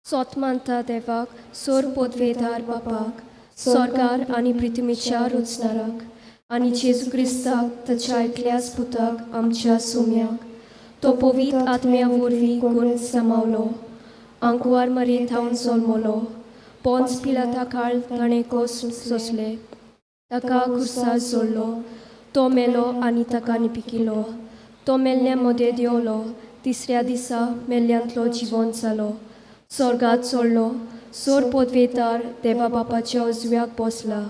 सोत मानता देवाक सोर पोदवेदार बापाक सोर्गार आनी पृथ्वीच्या रुचणाराक आनी जेजू क्रिस्ताक ताच्या एकल्याच पुताक आमच्या सुम्याक तो पवित्र आत्म्या वरवीं गुण समावलो आंकवार मरे थावन जल्मलो पोन्स पिलाता काळ ताणें कोस सोंसले ताका खुर्सा जोडलो तो मेलो आनी ताका निपिकिलो तो मेल्ल्या मदें देंवलो तिसऱ्या दिसा मेल्ल्यांतलो जिवन जालो स्वर्गात चडलो सोर पदवेदार देवा बापाच्या उजव्याक बसला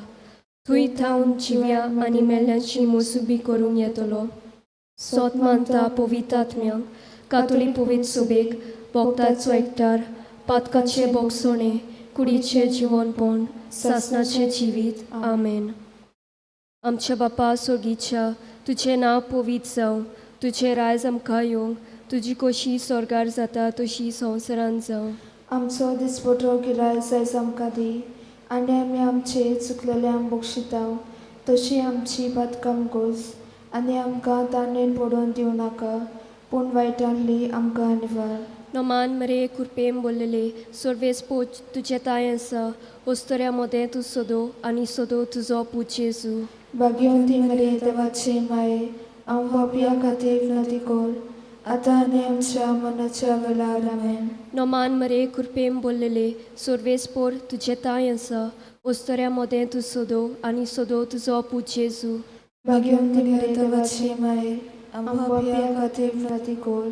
थंय थावन जिव्या आनी मेल्ल्यांची मोसुबी करूंक येतलो. सोत मानता पवित्र आत्म्यांक कातोलीक पवित्र सोबेक भोक्ताचो एकठार पातकाचे बोगसोणे कुडीचें जिवनपण सासनाचें जिवीत. आमेन. आमच्या बापा सोगीच्या तुजें नांव पवित्र जावं तुजें रायज आमकां येवं तुजी कशी स्वर्गार जाता तशी संवसारांत जावं. आमचो दिसपटो गिरायक आयज आमकां दी आनी आमी आमचे चुकलेल्यांक बक्षिता तशी आमची पातकां गोस आनी आमकां ताणें पडोवन दिवं नाका पूण वायटांतली आमकां निवार. नमान मरे कुरपेम बोललेले सर्वेस पोच तुजें ताय आसा ओस्तोऱ्या मोदें तूं सोदो आनी सोदो तुजो पूत जेजू. भाग्यवंती मरे देवाचे माये हांव पापया खातीर विनंती कर आतां आनी आमच्या मनाच्या वेळार. आमेन. नमान मरे कुरपेम बोललेले सर्वेस पोर तुजें ताय आसा ओस्तोऱ्या मोदें तूं सोदो आनी सोदो तुजो पूत जेजू. भाग्यवंती मरे देवाचे माये हांव पापया खातीर विनंती कर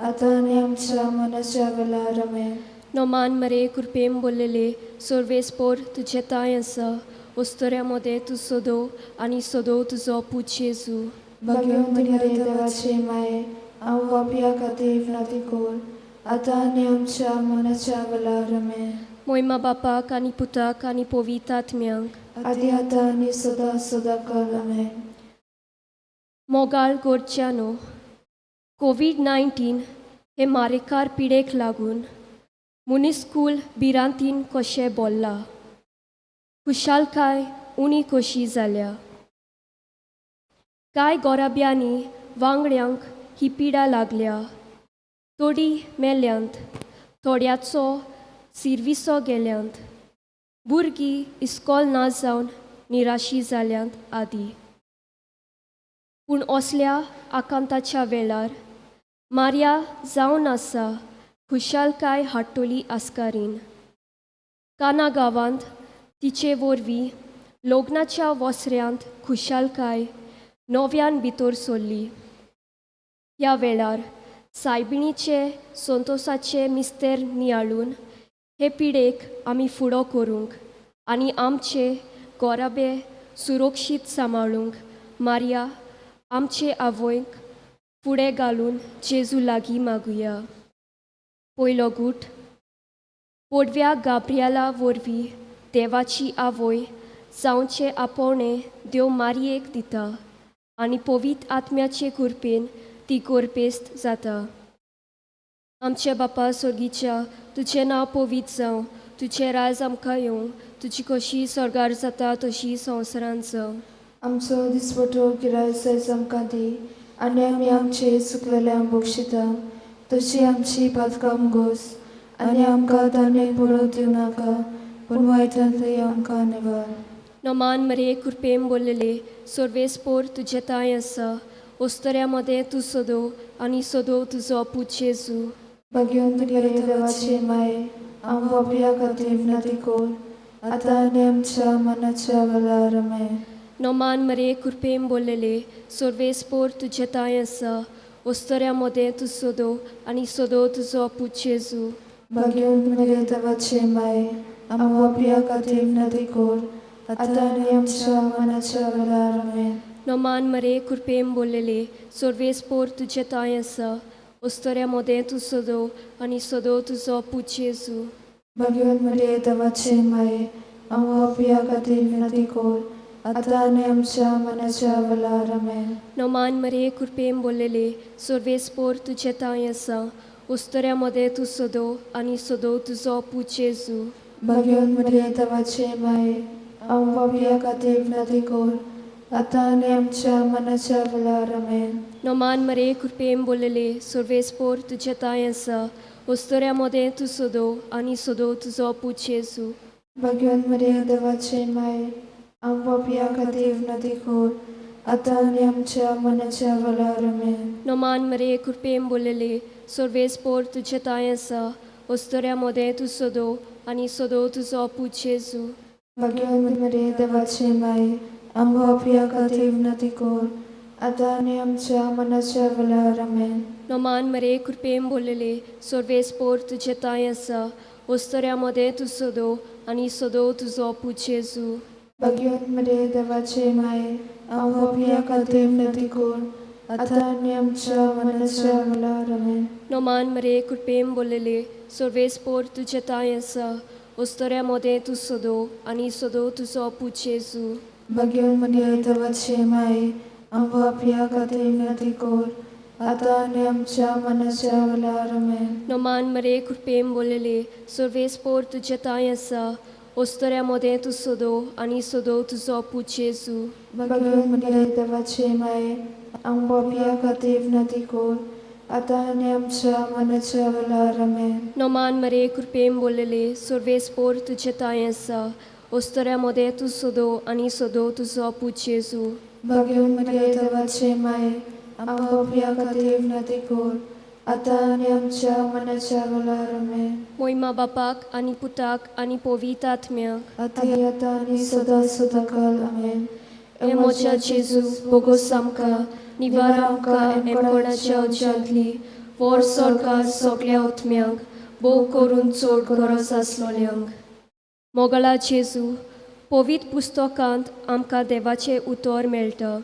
आतां आनी आमच्या मनाच्या वेळार. आमेन. नमान मरे कुरपेम बोललेले सर्वेस पोर तुजें ताय आसा ओस्तोऱ्या मोदें तूं सोदो आनी सोदो तुजो पूत जेजू. भाग्यवंती मरे देवाचे माये हांव पापया खातीर विनंती कर आतां आनी आमच्या मनाच्या वेळार. आमेन. मोयमा बापाक आनी पुताक आनी पवित्र आत्म्यांक आदी आतां आनी सदां सदां काल. आमेन. मोगाळ गोरच्यानो कोवीड 19 हे मारेकार पिडेक लागून मनीसकूल भिरांतीन कशें बोल्ला खुशालकाय उणी कशी जाल्या कांय गोराब्यांनी वांगड्यांक ही पिडा लागल्या थोडी मेल्यांत थोड्याचो सिरविसो गेल्यांत भुरगीं इस्कोल ना जावन निराशी जाल्यांत आदी. पूण असल्या आकांताच्या वेळार मार्या जावन आसा खुशालकाय हाडटली आस्कारीन. काना गांवांत तिचे वरवीं लग्नाच्या वसऱ्यांत खुशालकाय नव्यान भितर सरली. ह्या वेळार सायबिणीचे संतोसाचे मिस्तेर नियाळून हे पिडेक आमी फुडो करूंक आनी आमचे गोराबे सुरक्षीत सांबाळूंक मार्या आमचे आवयक फुडें घालून जेजू लागीं मागुया. पयलो गूट पोडव्या गाब्रियाला वरवीं देवाची आवय जावचें आपोवणें देव मारयेक दिता आनी पवित्र आत्म्याचे कृपेन ती गोरपेस्त जाता. आमच्या बापा सोर्गीच्या तुजें नांव पवित्र जावं तुजें राज आमकां येवं तुजी कशी स्वर्गार जाता तशी संवसारांत जावं. आमचो दिसपटो गिरायक आयज आमकां दी आनी आमी आमचे चुकलेल्यांक बक्षिता तशी आमची पातकां गोस आनी आमकां ताणें पडोवन दिवं नाका पूण वायटांतली आमकां निवार. नमान मरे कृपेम बोललेले सर्वेस पोर तुजें ताय आसा ओस्तोऱ्या मदें तूं सोदो आनी सोदो तुजो पूत जेजू. भाग्यवंती मरे देवाचे माये हांव पापया खातीर विनंती कर आतां आनी आमच्या मनाच्या वेळार. आमेन. नमान मरे कृपेम बोललेले सर्वेस पोर तुजें ताय आसा ओस्तोऱ्या मदें तूं सोदो आनी सोदो तुजो पूत जेजू. भाग्यवंती मरे देवाचे माये हांव पापया खातीर विनंती कर आतां आनी आमच्या मनाच्या वेळार. आमेन. नमान मरे कृपेम बोललेले सर्वेस पोर तुजें ताय आसा ओस्तोऱ्या मदें तूं सोदो आनी सोदो तुजो पूत जेजू. भाग्यवंत मरे देवाचे माये हांव पापया खातीर विनंती कर आतां आनी आमच्या मनाच्या वेळार. आमेन. नमान मरे कृपेम बोललेले सर्वेस पोर तुजें ताय आसा ओस्तोऱ्या मदें तूं सोदो आनी सोदो तुजो पूत जेजू. भाग्यवंत मरे देवाचे माये हांव पापया खातीर विनंती कर आतां आनी आमच्या मनाच्या वेळार. आमेन. नमान मरे कृपेम बोललेले सर्वेस पोर तुजें ताय आसा ओस्तोऱ्या मोदें तूं सोदो आनी सोदो तुजो पूत जेजू. भाग्यवंत मरिया देवाचे माये, आम पापया खातीर विनंती कर, आतां आनी आमच्या मनाच्या वेळार. आमेन. नोमान मरे कृपेन बोलले, सर्वेस पोर तुजे तांय आसा, ओस्तोऱ्या मोदें तूं सोदो आनी सोदो तुजो पूत जेजू. भाग्यवंत मरिया देवाचे माये, आम पापया खातीर विनंती कर, आतां आनी आमच्या मनाच्या वेळार. आमेन. नोमान मरे कृपेन बोलले, सर्वेस पोर तुजे तांय आसा, ओस्तोऱ्या मोदें तूं सोदो आनी सोदो तुजो पूत जेजू. भाग्यवंत मरिया देवाचे माये, आम पापया खातीर विनंती कर, आतां आनी आमच्या मनाच्या वेळार. आमेन. नोमान मरे कृपेन बोलले, सर्वेस पोर तुजे तांय आसा, ओस्तोऱ्या मोदें तूं सोदो आनी सोदो तुजो पूत जेजू. भाग्यवंत मरिया देवाचे माये, आम पापया खातीर विनंती कर, आतां आनी आमच्या मनाच्या वेळार. आमेन. नोमान मरे कृपेन बोलले, सर्वेस पोर तुजे तांय आसा, ओस्तोऱ्या मोदें तूं सोदो आनी सोदो तुजो पूत जेजू. भाग्यवंत मरिया देवाचे माये, आम पापया खातीर विनंती कर, आतां आनी आमच्या मनाच्या वेळार. आमेन. नोमान मरे कृपेन बोलले, सर्वेस पोर तुजे तांय आसा, ओस्तोऱ्या मोदें तूं सोदो आनी सोदो तुजो पूत जेजू. भाग्यवंत मरिया देवाचे माये, आम पापया खातीर विनंती कर, आतां आनी आमच्या मनाच्या वेळार. आमेन. मोहिमा बापाक आनी पुताक आनी पवित्र आत्म्याक. आतां आतां आनी सदां सदां काल. आमेन. हे म्हज्या जेजू, बोगोस आमकां, निवार आमकां एमकोणाच्या उज्यांतली, व्हर सरकार सगल्या उत्म्यांक, भोव करून चड गरज आसलोल्यांक. मोगला जेजू, पवित्र पुस्तकांत आमकां देवाचें उतर मेळटा.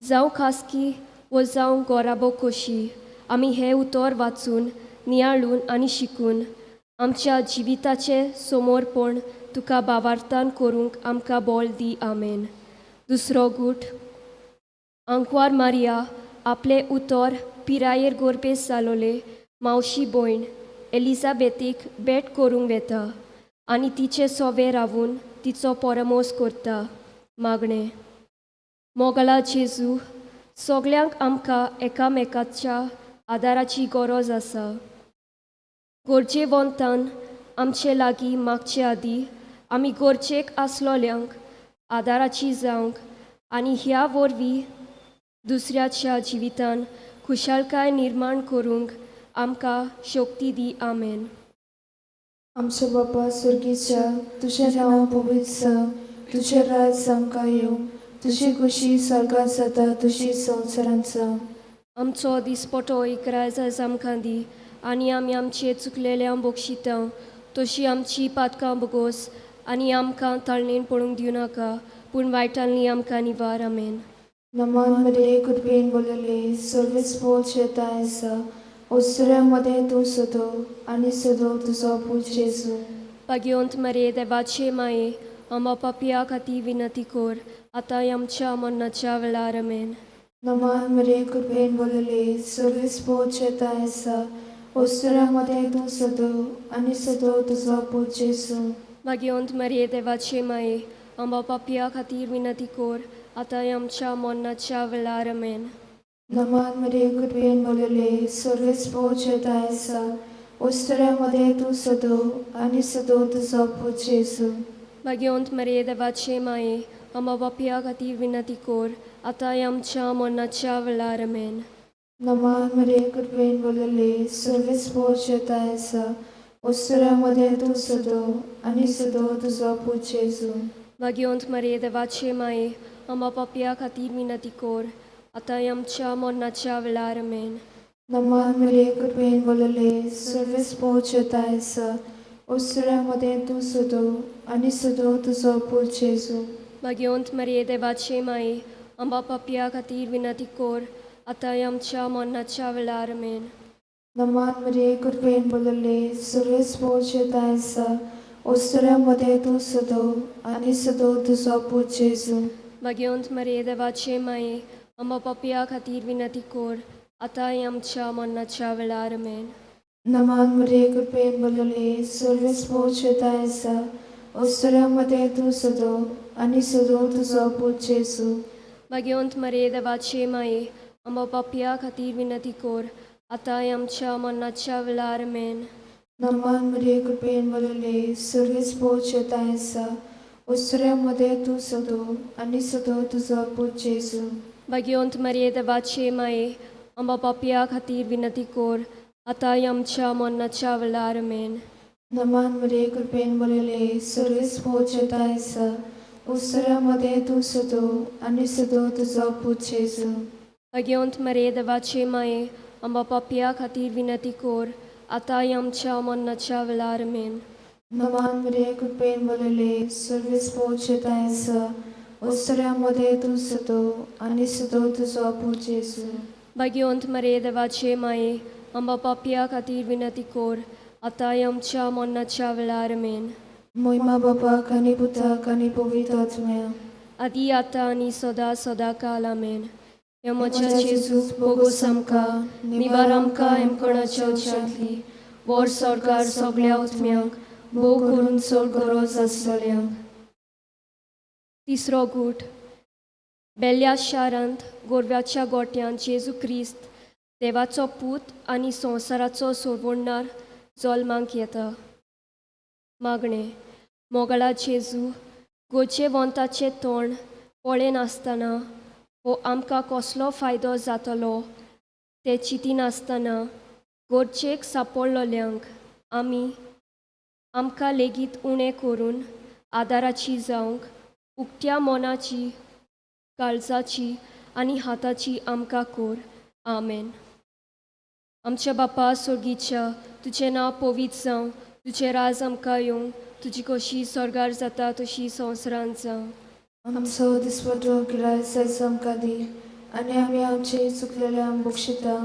जावं खासगी वो जावं गोराबो कोशी, आमी हें उतर वाचून, नियाळून आनी शिकून आमच्या जिविताचें समर्पण तुका बावार्थान करूंक आमकां बोल दी. आमेन. दुसरो गूट. आंकवार मारिया आपलें उतर पिरायेर गोरबेस जालोले मावशी भयण एलिजाबेथीक भेट करूंक वेता आनी तिचे सोवे रावून तिचो परमोस करता. मागणें. मोगला जेजू, सगल्यांक आमकां एकामेकाच्या आदाराची गरज आसा. गरजेवंतान आमचे लागीं मागचे आदीं आमी गरजेक आसलोल्यांक आदाराची जावंक आनी ह्या वरवीं दुसऱ्याच्या जिवितान खुशालकाय निर्माण करूंक आमकां शक्ती दी. आमेन. आमच्या बापा स्वर्गीच्या, तुजें नांव पवित्र जावं, तुजें राज आमकां येवं, तुजी खुशी स्वर्गात जाता तशी संवसारांत जावं. आमचो दिसपटो इकराज आमकां दी आनी आमी आमचे चुकलेल्यांक बक्षिता तशी आमची पातकां बोगोस आनी आमकां ताळणेन पडूंक दिवं नाका, पूण वायटांनी आमकां निवार. आमेन. नमन मरिये, कृपेन बोलले, सर्वेस्पोर शेतां आसा, ओसऱ्या मदें तूं सदो आनी सदो तुजो पूत जेजू. भाग्यवंत मरे देवाचे माये, आमकां पापया खातीर विनंती कर, आतां आमच्या मरणाच्या वेळार. आमेन. नमन मरिये, कृपेन बोलले, सर्वेस्पोर शेतां आसा, ओसऱ्या मदें तूं सदो आनी सदो तुजो पूत जेजू. भाग्यवंत मरिये देवाचे माये, आमकां पापया खातीर विनंती कर, आतां आमच्या मरणाच्या वेळार. आमेन. नमन मरिये, कृपेन बोलले, सर्वेस्पोर शेतां आसा, ओसऱ्या मदें तूं सदो आनी सदो तुजो पूत जेजू. भाग्यवंत मरिये देवाचे माये, आमकां पापया खातीर विनंती कर, आतां आमच्या मरणाच्या वेळार. आमेन. नमन मरिये, कृपेन बोलले, सर्वेस्पोर शेतां आसा, ओसऱ्या मदें तूं सदो आनी सदो तुजो पूत जेजू. भाग्यवंत मरिये देवाचे माये, आमकां पापया खातीर विनंती कर, आतां आमच्या मरणाच्या वेळार. आमेन. नमन मरिये, कृपेन बोलले, सर्वेस्पोर शेतां आसा, ओसऱ्या मदें तूं सदो आनी सदो तुजो पूत जेजू. भाग्यवंत मरिये देवाचे माये, आमकां पापया खातीर विनंती कर, आतां आमच्या मरणाच्या वेळार. आमेन. नमन मरिये, कृपेन बोलले, सर्वेस्पोर शेतां आसा, ओसऱ्या मदें तूं सदो आनी सदो तुजो पूत जेजू. भाग्यवंत मरिये देवाचे माये, आमकां पापया खातीर विनंती कर, आतां आमच्या मरणाच्या वेळार. आमेन. नमन मरिये, कृपेन बोलले, सर्वेस्पोर शेतां आसा, ओसऱ्या मदें तूं सदो आनी सदो तुजो पूत जेजू. भाग्यवंत मरिये देवाचे माये, आमकां पापया खातीर विनंती कर, आतांय आमच्या मरणाच्या वेळार मेन. नमान मरिये कृपेन भरलेले सर्वेस पोवचे आसा उत्सऱ्या मदें तूं सदो आनी सदो तुजो पूत जेजू. भाग्यवंत मरिये देवाचे माये आंबा पापया खातीर विनंती कोर आतांय आमच्या मरणाच्या वेळार मेन. नमान मरिये कृपेन भरलेले सर्वेस पोवचे आसा उत्सऱ्या मदें तूं सदो आनी सदो तुजो पूत जेजू. भाग्यवंत मरिये देवाचे माये आंबा पापया खातीर विनंती कोर आतांय आमच्या मरणाच्या वेळार मेन. नमान मरिये कृपेन भरलेले सर्वेस पोवचे आसा उत्सऱ्या मदें तूं सदो आनी सदो तुजो पूत जेजू. भाग्यवंत मरिये देवाचे माये आंबा पापया खातीर विनंती कोर आतांय आमच्या मरणाच्या वेळार मेन. मोहिमा बापाक आनी पुताक आनी पवित्र आत्म्याक. आदी आतां आनी सदां सदां काल आमेन. हे म्हज्या जेजू बोगोस आमकां निवार आमकां हेमकोणाच्या उच्चांतली वर सरकार सगळ्या उत्म्यांक भोव करून चड गरज आसलेल्यांक. तिसरो गूट. बेल्या शारांत गोरव्याच्या गोट्यांत जेजू क्रिस्त देवाचो पूत आनी संवसाराचो सोडवणदार जल्माक येता. मागणें. मोगाळा जेजू गरजेवंताचें तोंड पळयनासतना हो आमकां कसलो फायदो जातलो तें चिंतिनासतना गरजेक सापडलेल्यांक आमी आमकां लेगीत उणें करून आदाराची जावंक उक्त्या मनाची काळजाची आनी हाताची आमकां कोर. आमेन. आमच्या बापा सोर्गीच्या तुजें नांव पवित्र जावं तुजें राज आमकां येवं तुजी कशी स्वर्गार जाता तशी संवसारांत जावं. आमचो दिसवडो गिरायक आयज आमकां दी आनी आमी आमचे चुकलेल्यांक बक्षिता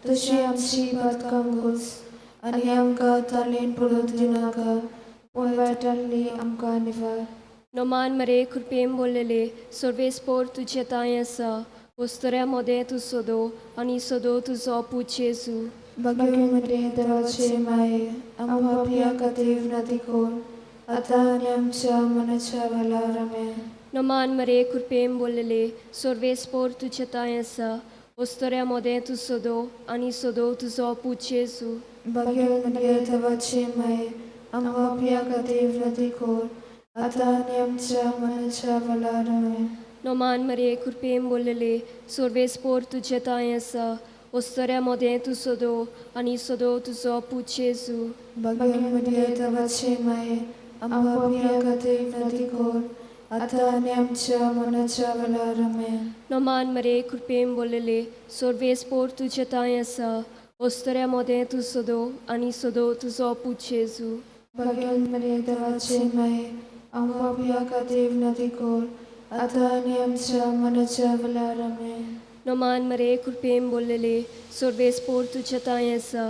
तशी आमची पातकां गोस आनी आमकां तालेन पडूंक दिनाका पूण वायटांतली आमकां निवार. नमान मरे कृपेन बोललेले सर्वेस्पोर तुजें तांय आसा वस्तुऱ्या मोदें तूं सोदो आनी सोदो तुजो पूत जेजू. भाग्य मरे देवाचे माये आमकां पापया खातीर विनंती कर आतां आनी आमच्या मनाच्या वेळार. आमेन. नमान मरे कृपेन बोललेले सर्वेस्पोर तुजें तांय आसा वस्तुऱ्या मोदें तूं सोदो आनी सोदो तुजो पूत जेजू. भाग्य मरे देवाचे माये आमकां पापया खातीर विनंती कर आतां आनी आमच्या मनाच्या वेळार. आमेन. नमान मरे कृपेन बोललेले सर्वेस्पोर तुजें तांय आसा वस्तुऱ्या मोदें तूं सोदो आनी सोदो तुजो पूत जेजू. भाग्य मरे देवाचे माये आमकां पापया खातीर विनंती कर आतां आनी आमच्या मनाच्या वेळार. आमेन. नमान मरे कृपेन बोललेले सर्वेस्पोर तुजें तांय आसा वस्तुऱ्या मोदें तूं सोदो आनी सोदो तुजो पूत जेजू. भाग्य मरे देवाचे माये आमकां पापया खातीर विनंती कर आतां आनी आमच्या मनाच्या वेळार. आमेन. नमान मरे कृपेन बोललेले सर्वेस्पोर तुजें तांय आसा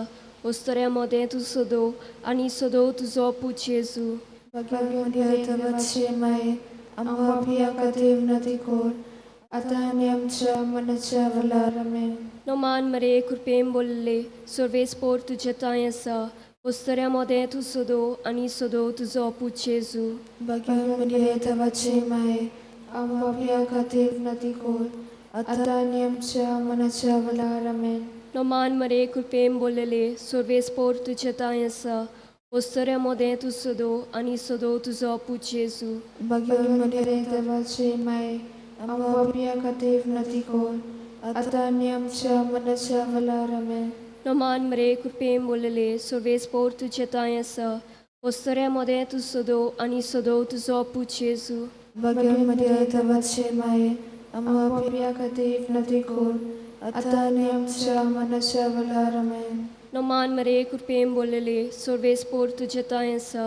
वस्तुऱ्या मोदें तूं सोदो आनी सोदो तुजो पूत जेजू. भाग्य मरे देवाचे माये आमकां पापया खातीर विनंती कर आतां आनी आमच्या मनाच्या वेळार. आमेन. नमान मरे कृपेन बोललेले सर्वेस्पोर तुजें तांय आसा वस्तुऱ्या मोदें तूं सोदो आनी सोदो तुजो पूत जेजू. भाग्य मरे देवाचे माये आमकां पापया खातीर विनंती कर आतां आनी आमच्या मनाच्या वेळार. आमेन. नमान मरे कृपेन बोललेले सर्वेस्पोर तुजें तांय आसा वस्तुऱ्या मोदें तूं सोदो आनी सोदो तुजो पूत जेजू. भाग्य मरे देवाचे माये आमकां पापया खातीर विनंती कर आतां आनी आमच्या मनाच्या वेळार. आमेन. नमान मरे कृपेन बोललेले सर्वेस्पोर तुजें तांय आसा वस्तुऱ्या मोदें तूं सोदो आनी सोदो तुजो पूत जेजू. भाग्य मरे देवाचे माये आमकां पापया खातीर विनंती कर आतां आनी आमच्या मनाच्या वेळार. आमेन. नमान मरे कृपेन बोललेले सर्वेस्पोर तुजें तांय आसा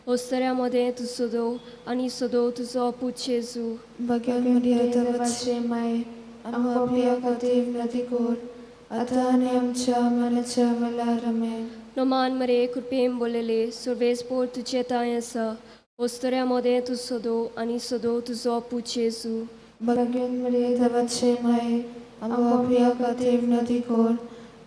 वस्तुऱ्या मोदें तूं सोदो आनी सोदो तुजो पूत जेजू. भाग्य मरे देवाचे माये आमकां पापया खातीर विनंती कर आतां आनी आमच्या मनाच्या वेळार. आमेन. नमान मरे कृपेन बोललेले सर्वेस्पोर तुजें तांय आसा वस्तुऱ्या मोदें तूं सोदो आनी सोदो तुजो पूत जेजू. भाग्य मरे देवाचे माये आमकां पापया खातीर विनंती कर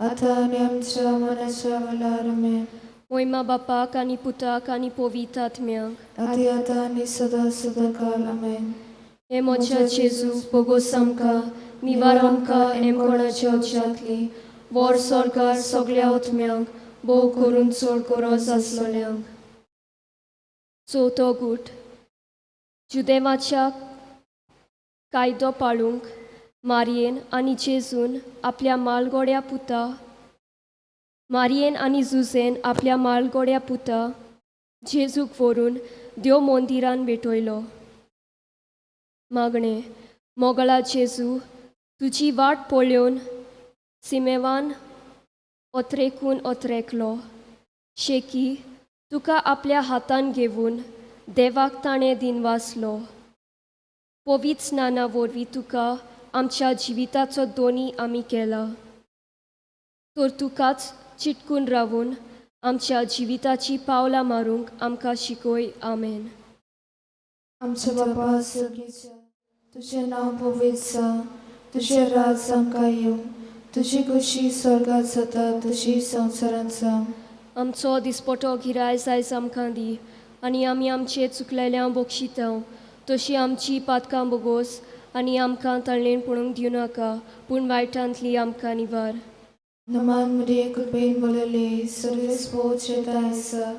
आतां आनी आमच्या मनाच्या वेळार. आमेन. मोहिमा बापाक आनी पुताक आनी पवित्र आत्म्याक. आदी आतां आनी सदां सदां काल. आमेन. हे म्हज्या जेजू बोगोस आमकां निवार आमकां हेमकोणाच्या उज्यांतली वोर सोर्गार सगळ्या ओतम्यांक भोव करून चड गरज आसलोल्यांक. चवथो गूट. जुदेवाच्या कायदो पाळूंक मारयेन आनी जेजून आपल्या मालगोड्या पुता मारयेन आनी जुजेन आपल्या मालगोड्या पुता जेजूक व्हरून देव मंदिरान भेटयलो. मागणें. मोगळा जेजू, तुजी वाट पळोवन सिमेवान ओत्रेकून ओत्रेकलो शेकी तुका आपल्या हातान घेवन देवाक ताणें दिनवासलो. पवित्र स्नाना वरवीं तुका आमच्या जिविताचो दोनी आमी केला, तर तुकाच चिटकून रावून आमच्या जिविताची पावलां मारूंक आमकां शिकय. आमेन. आमच्या बापा सर्गेच्या, तुजें नांव पवित्र जावं, तुजें राज आमकां येवं, तुजी खुशी स्वर्गात जाता तशी संवसारांत जावं. आमचो दिसपटो गिराय आयज आमकां दी आनी आमी आमचे चुकलेल्या बक्षितां तशी आमची पातकां बोगोस आनी आमकां तळणेन पडूंक दिवं नाका, पूण वायटांतली आमकां निवार. नमान मरिये, कृपेन भरलेली, सर्वेस्पोर आसा,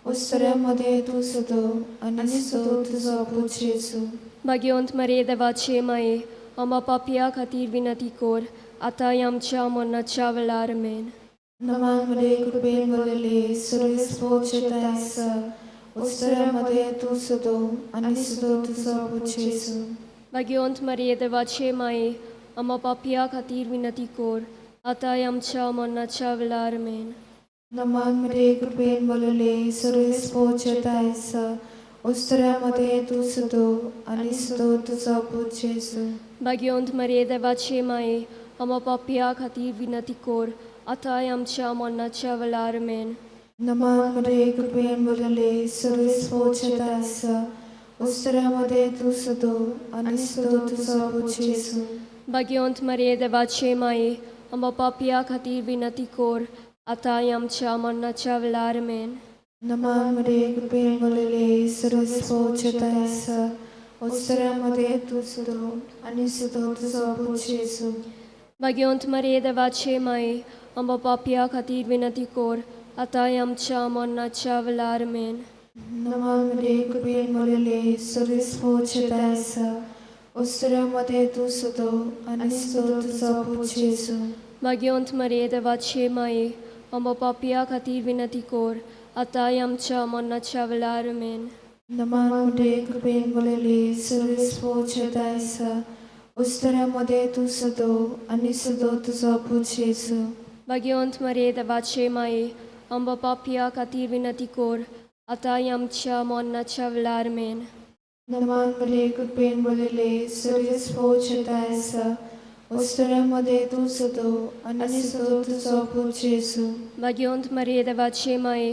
उत्सऱ्या मदें तूं सदो आनी सदो तुजो पूत जेजू. भाग्यवंत मरे देवाचे माये, आंबा पापया खातीर विनंती कर, आतां आमच्या मरणाच्या वेळार. मेन. नमान मरिये, कृपेन भरलेली, सर्वेस्पोर आसा, उत्सऱ्या मदें तूं सदो आनी सदो तुजो पूत जेजू. भाग्यवंत मरिये देवाचे माये, आंबा पापया खातीर विनंती कर, आतां आमच्या मरणाच्या वेळार. मेन. नमान मरिये, कृपेन भरलेली, सर्वेस्पोर आसा, उत्सऱ्या मदें तूं सदो आनी सदो तुजो पूत जेजू. भाग्यवंत मरिये देवाचे माये, आंबा पापया खातीर विनंती कर, आतां आमच्या मरणाच्या वेळार. मेन. नमान मरिये, कृपेन भरलेली, सर्वेस्पोर आसा, उत्सऱ्या मदें तूं सदो आनी सदो तुजो पूत जेजू. भाग्यवंत मरिये देवाचे माये, आंबा पापया खातीर विनंती कर, आतां आमच्या मरणाच्या वेळार. मेन. नमान मरिये, कृपेन भरलेली, सर्वेस्पोर आसा, उत्सऱ्या मदें तूं सदो आनी सदो तुजो पूत जेजू. भाग्यवंत मरिये देवाचे माये, आंबा पापया खातीर विनंती कर, आतां आमच्या मरणाच्या वेळार. मेन. नमान मरिये, कृपेन भरलेली, सर्वेस्पोर आसा, उत्सऱ्या मदें तूं सदो आनी सदो तुजो पूत जेजू. भाग्यवंत मरिये देवाचे माये, आंबा पापया खातीर विनंती कर, आतां आमच्या मरणाच्या वेळार. मेन. नमान मरिये, कृपेन भरलेली, सर्वेस्पोर आसा, उत्सऱ्या मदें तूं सदो आनी सदो तुजो पूत जेजू. भाग्यवंत मरिये देवाचे माये, आंबा पापया खातीर विनंती कर, आतां आमच्या मरणाच्या वेळार. मेन. नमान मरिये, कृपेन भरलेली, सर्वेस्पोर आसा, उत्सऱ्या मदें तूं सदो आनी सदो तुजो पूत जेजू. भाग्यवंत मरिये देवाचे माये,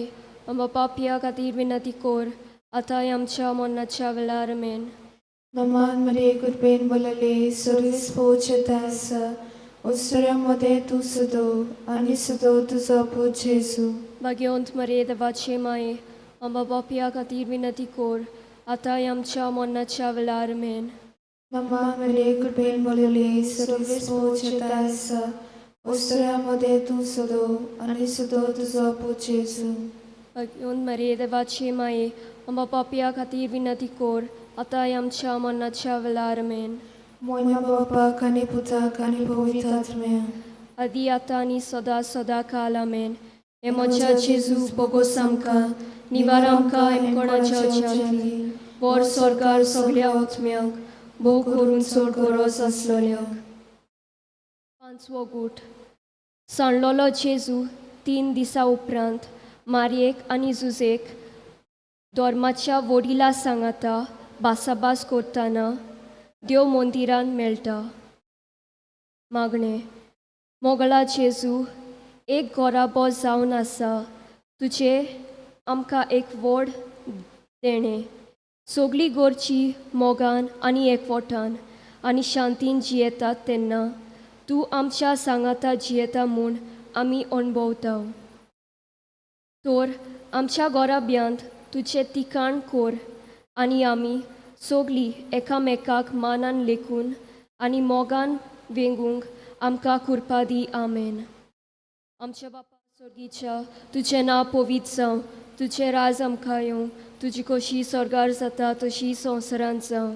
आंबा पापया खातीर विनंती कर, आतां आमच्या मरणाच्या वेळार. मेन. नमान मरिये, कृपेन भरलेली, सर्वेस्पोर आसा, उत्सऱ्या मदें तूं सदो आनी सदो तुजो पूत जेजू. भाग्यवंत मरिये देवाचे माये, आंबा पापया खातीर विनंती कर, आतां आमच्या मरणाच्या वेळार. मेन. नमान मरिये, कृपेन भरलेली, सर्वेस्पोर आसा, उत्सऱ्या मदें तूं सदो आनी सदो तुजो पूत जेजू. भाग्यवंत मरिये देवाचे माये, आंबा पापया खातीर विनंती कर, आतां आमच्या मरणाच्या वेळार. मेन. मोयमा बापाक आनी पुताक आनी पवित्र आत्म्याक. आदी आतां आनी सदां सदां काल. आमेन. हे म्हज्या जेजू, बोगोस आमकां, निवार आमकां एमकोणाच्या उज्यांतली, वर सोर्गार सगळ्या ओतम्यांक, भोव करून चड गरज आसलोल्यांक. पांचवो गूट. सांडलोलो जेजू 3 दिसां उपरांत मारयेक आनी जुजेक धर्माच्या वडिला सांगाता भासाभास करतना देव मंदिरान मेळटा. मागणें. मोगळा जेजू, एक गोराबो जावन आसा तुजें आमकां एक व्हड देणें. सगळीं गोरची मोगान आनी एकवटान आनी शांतीन जियेतात तेन्ना तूं आमच्या सांगाता जियेता म्हूण आमी अणभवता. तर आमच्या गोराब्यांत तुजें तिकाण कर आनी आमी सगळीं एकामेकाक मानान लेखून आनी मोगान वेंगूंक आमकां कुरपा दी. आमेन. आमच्या बापा सोर्गीच्या तुजें नांव पवित्र जावं, तुजें राज आमकां येवं, तुजी खोशी स्वर्गार जाता तशी संवसारांत जावं.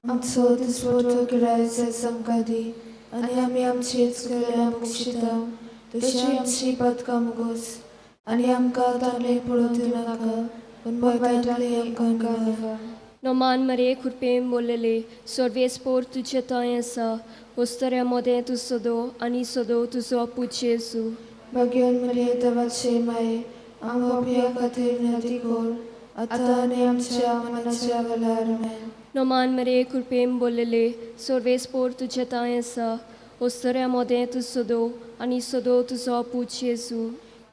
आमचो दिसवडो गिरायक आयज आमकां दी आनी आमी आमचे चुकलेल्या बक्षिता तशी आमची पातकां मुगोस आनी आमकां ताणें पडोवन दिवनाका पूण वायटांतलें आमकां निवार. नोमान मरे खुरपेम बोलले सर्वेस्पोर तुजें थंय आसा, वस्तऱ्या मोदें तूं सदो आनी सदो तुजो पूत जेजू. भाग्यान मरिये देवाचे माये, आमकां पापयां खातीर विनंती कर आतां आनी आमच्या मरणाच्या वेळार. आमेन. नोमान मरे कृपेन बोलले सर्वेस्पोर तुजें थंय आसा, वस्तऱ्या मोदें तूं सदो आनी सदो तुजो पूत जेजू.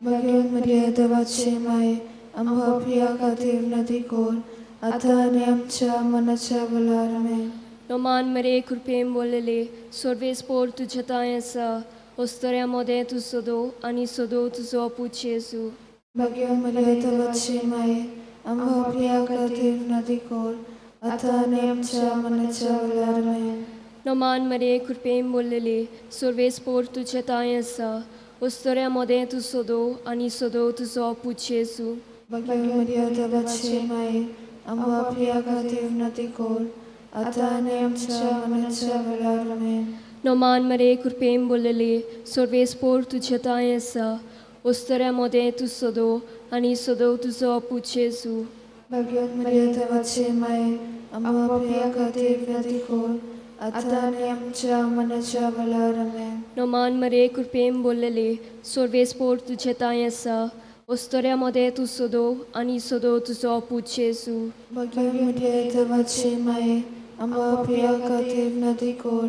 भाग्यान मरिये देवाचे माये, आमकां पापयां खातीर विनंती कर आतां आनी आमच्या मरणाच्या वेळार. आमेन. नोमान मरे कृपेन बोलले सर्वेस्पोर तुजें थंय आसा, वस्तऱ्या मोदें तूं सदो आनी सदो तुजो पूत जेजू. भाग्यान मरिये देवाचे माये, आमकां पापयां खातीर विनंती कर आतां आनी आमच्या मरणाच्या वेळार. आमेन. नोमान मरे कृपेन बोलले सर्वेस्पोर तुजें थंय आसा, वस्तऱ्या मोदें तूं सदो आनी सदो तुजो पूत जेजू. भाग्यान मरिये देवाचे माये, आमकां पापयां खातीर विनंती कर आतां आनी आमच्या मरणाच्या वेळार. आमेन. नोमान मरे कृपेन बोलले सर्वेस्पोर तुजें थंय आसा, वस्तऱ्या मोदें तूं सदो आनी सदो तुजो पूत जेजू. भाग्यान मरिये देवाचे माये, आमकां पापयां खातीर विनंती कर आतां आनी आमच्या मरणाच्या वेळार. आमेन. नोमान मरे कृपेन बोलले सर्वेस्पोर तुजें थंय आसा, वस्तऱ्या मोदें तूं सदो आनी सदो तुजो पूत जेजू. भाग्यान मरिये देवाचे माये, आमकां पापयां खातीर विनंती कर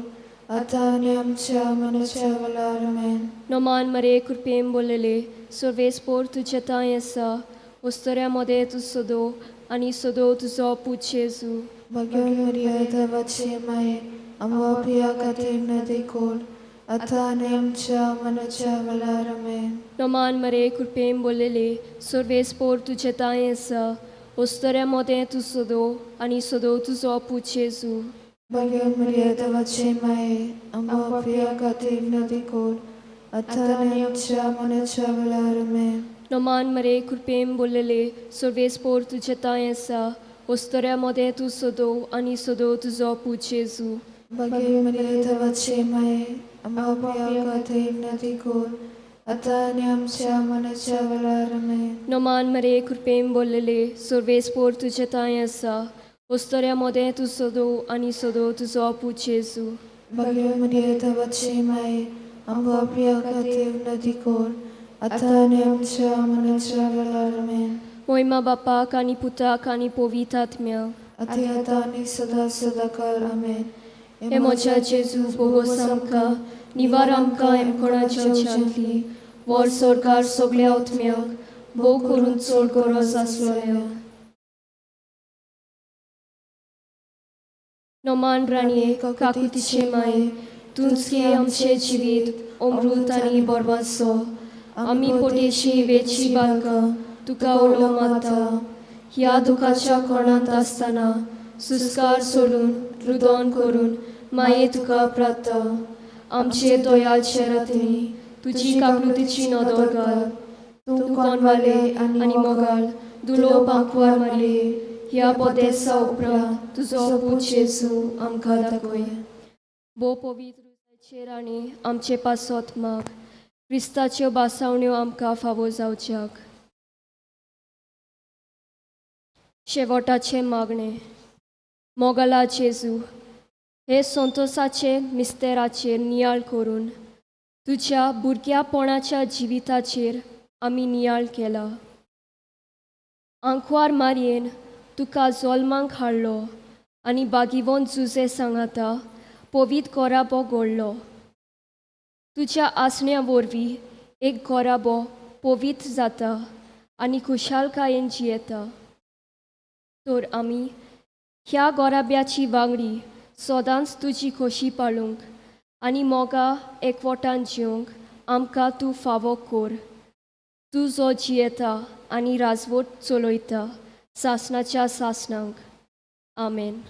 आतां आनी आमच्या मरणाच्या वेळार. आमेन. नोमान मरे कृपेन बोलले सर्वेस्पोर तुजें थंय आसा, वस्तऱ्या मोदें तूं सदो आनी सदो तुजो पूत जेजू. भाग्यान मरिये देवाचे माये, आमकां पापयां खातीर विनंती कर आतां आनी आमच्या मरणाच्या वेळार. आमेन. नोमान मरे कृपेन बोलले सर्वेस्पोर तुजें थंय आसा, वस्तऱ्या मोदें तूं सदो आनी सदो तुजो पूत जेजू. भाग्यान मरिये देवाचे माये, आमकां पापयां खातीर विनंती कर आतां आनी आमच्या मरणाच्या वेळार. आमेन. नोमान मरे कृपेन बोलले सर्वेस्पोर तुजें थंय आसा, वस्तऱ्या मोदें तूं सदो आनी सदो तुजो पूत जेजू. भाग्यान मरिये देवाचे माये, आमकां पापयां खातीर विनंती कर आतां आनी आमच्या मरणाच्या वेळार. आमेन. नोमान मरे कृपेन बोलले सर्वेस्पोर तुजें थंय आसा, वस्तऱ्या मोदें तूं सदो आनी सदो तुजो पूत जेजू. भाग्यान मरिये देवाचे माये, आमकां पापयां खातीर विनंती कर आतां आनी आमच्या मरणाच्या वेळार. आमेन. मोहिमा बापाक आनी पुताक आनी पवित्र आत्म्याक. आती आतां आनी सदां सदांकाळ. आमेन. हे म्हज्या जेजू भोगोस आमकां, निवार आमकां एमकोणाच्या उज्यांतली, व्हर सरकार सगल्या आत्म्यांक, भोव करून चड गरज आसलोल्यांक. नोमान राणये काकुतीचे माये, तूंच गे आमचें जिवीत अमृत आनी बरबासो. आमी पोटेशी वेची बालकां तुका उलो मारता. ह्या दुखाच्या कोणांत आसतना सुस्कार सोडून रुदोन करून माये तुका प्रार्था. आमचे दयाळचे रातींनी तुजी काकलुतीची नदर घाल. तूं कोनवाले आनी मोगाळ दुलो बांकवार मारये, ह्या बोदेसा उपरांत तुजो पूत जेजू आमकां दाखय. भोव पवित्र रुजायचेर आनी आमचे पासत माग, क्रिस्ताच्यो बासावण्यो आमकां फावो जावच्याक. शेवटाचें मागणें. मोगाला जेजू, हे संतोसाचे मिस्तेराचेर नियाळ करून तुज्या भुरग्यापणाच्या जिविताचेर आमी नियाळ केला. आंकवार मारयेन तुका जल्माक हाडलो आनी बागिवोन जुजे सांगाता पवित्र गोराबो घडलो. तुज्या आसण्या वरवीं एक गोराबो पवित्र जाता आनी खुशालकायेन जियेता. तर आमी ह्या गोराब्याची वांगडी सदांच तुजी खोशी पाळूंक आनी मोगा एकवटान जिवंक आमकां तूं फावो कर. तूं जो जियेता आनी राजवट चलयता सासणाच्या सासणांक. आमेन.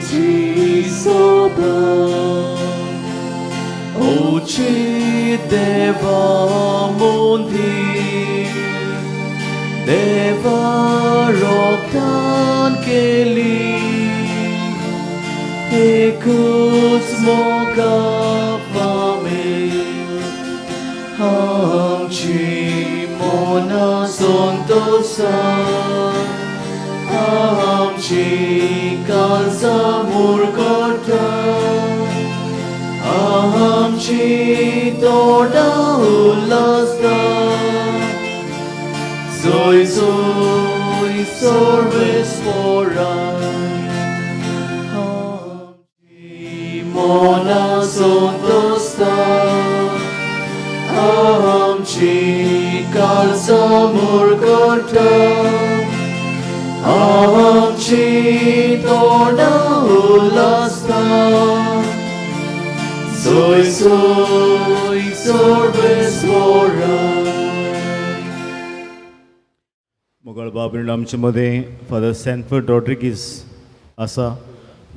आमची सोबा ओची देवा मोंदी देवा रोगतान केली एकूच मोगा फामील आमची मना संतोषा आमची काळजा मुरगटा आमची तोंडा उल्हासता जोय जोय सर्वेस्पराय आमची मना संतोषता आमची काळजा मुरगटा आमची तोंडा उल्हासता जोय जोय सर्वेस्पराय. मोगाळ बाब आमचे मदें फादर सँफर्ड रॉड्रिगीस आसा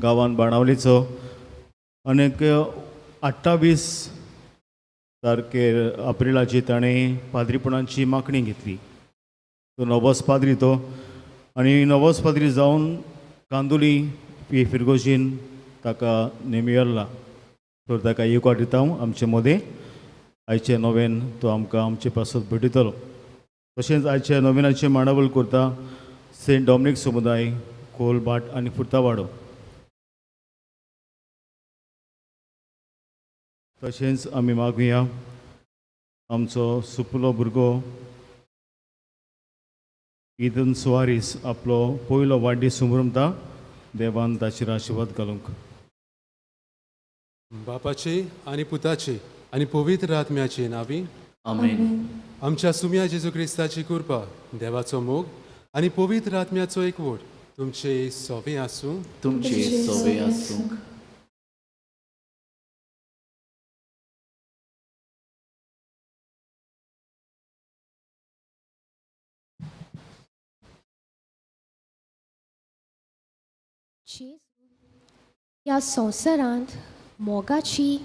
गांवान बाणावलीचो आनीक 28 तारखेर एप्रिलाची ताणें पाद्रीपणाची मागणी घेतली. तो नवोस पाद्री तो आनी नवोस पाद्री जावन कांदोली पी फिरगोजीन ताका नेमियल्ला. तर ताका येवकार दिता हांव आमचे मदें आयचे नवेन तो आमकां आमचे पासत भेटयतलो. तशेंच आयच्या नविनाचे मांडावळ करता सेंट डॉमनीक समुदाय कोलभाट आनी फुर्तावाडो. तशेंच आमी मागुया आमचो सुपुलो भुरगो इदन सुवारीस आपलो पयलो वाडदीस सुमरमता देवान ताचेर आशिर्वाद घालूंक. बापाचे आनी पुताचे आनी पवित्र आत्म्याचे नांवी. आमेन. आमच्या सुम्या जेजू क्रिस्ताची कृपा, देवाचो मोग आनी पवित्र आत्म्याचो एकवट तुमचे सोवे आसूं. तुमचे सोबे आसूंक. जेजू ह्या संवसारांत मोगाची,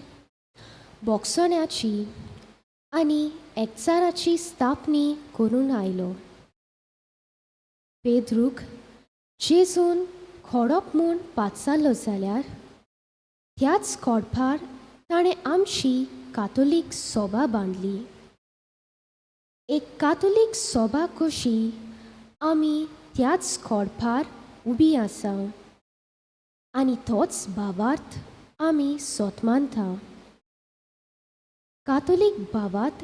बोगसण्याची आनी एकचाराची स्थापनी करून आयलो. पेद्रूक जेजून खोडप म्हूण पाचारलो जाल्यार त्याच खोडपार ताणें आमची कातोलीक सोबा बांदली. एक कातोलीक सोबा कशी आमी त्याच खोडपार उबी आसा आनी तोच भावार्थ आमी सोत मानता. कातोलीक भावार्थ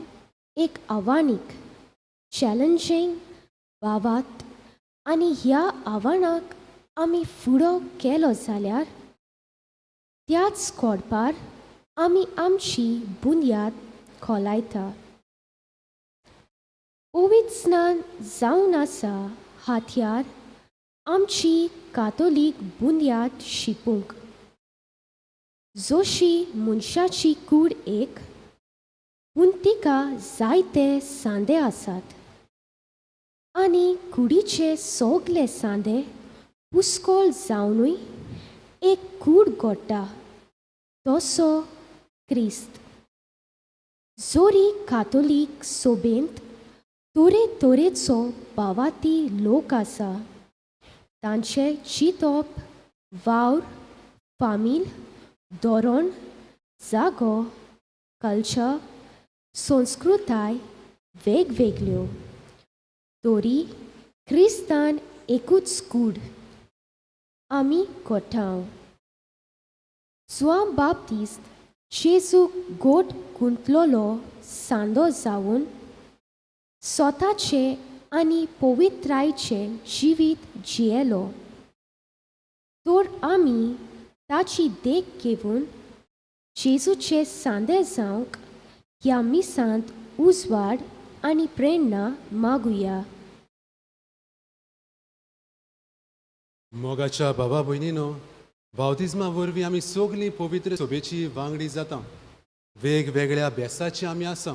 एक आव्हानीक चॅलेंजींग भावार्थ आनी ह्या आव्हानाक आमी फुडो केलो जाल्यार त्याच कोडपार आमी आमची बुन्याद खोलायता. पवित्र स्नान जावन आसा हातयार आमची कातोलीक बुन्याद शिपूंक. जोशी मनशाची कूड एक पूण तिका जायते सांदे आसात आनी कुडीचे सोगले सांदे पुस्कोल जावनूय एक कूड गोडटा तसो क्रिस्त. जोरी कातोलीक सोबेंत तरेतरेचो भावाती लोक आसा. तांचें चिंतप, वावर, फामील, धोरण, जागो, कल्चर, संस्कृताय वेगवेगळ्यो तरी क्रिस्तान एकूच कूड आमी गोठांव. जुआंव बाप्तीस्त जेजूक गोट गुंतलोलो सांदो जावन स्वताचें आनी पवित्रायचें जिवीत जियेलो तर आमी ताची देख घेवन जेजूचे सांदे जावंक ह्या मिसांत उजवाड आनी प्रेरणा मागुया. मोगाच्या बाबा भयणीनो, बावतिज्मा वरवीं आमी सगलीं पवित्र सोबेची वांगडी जाता. वेगवेगळ्या बेसाची आमी आसा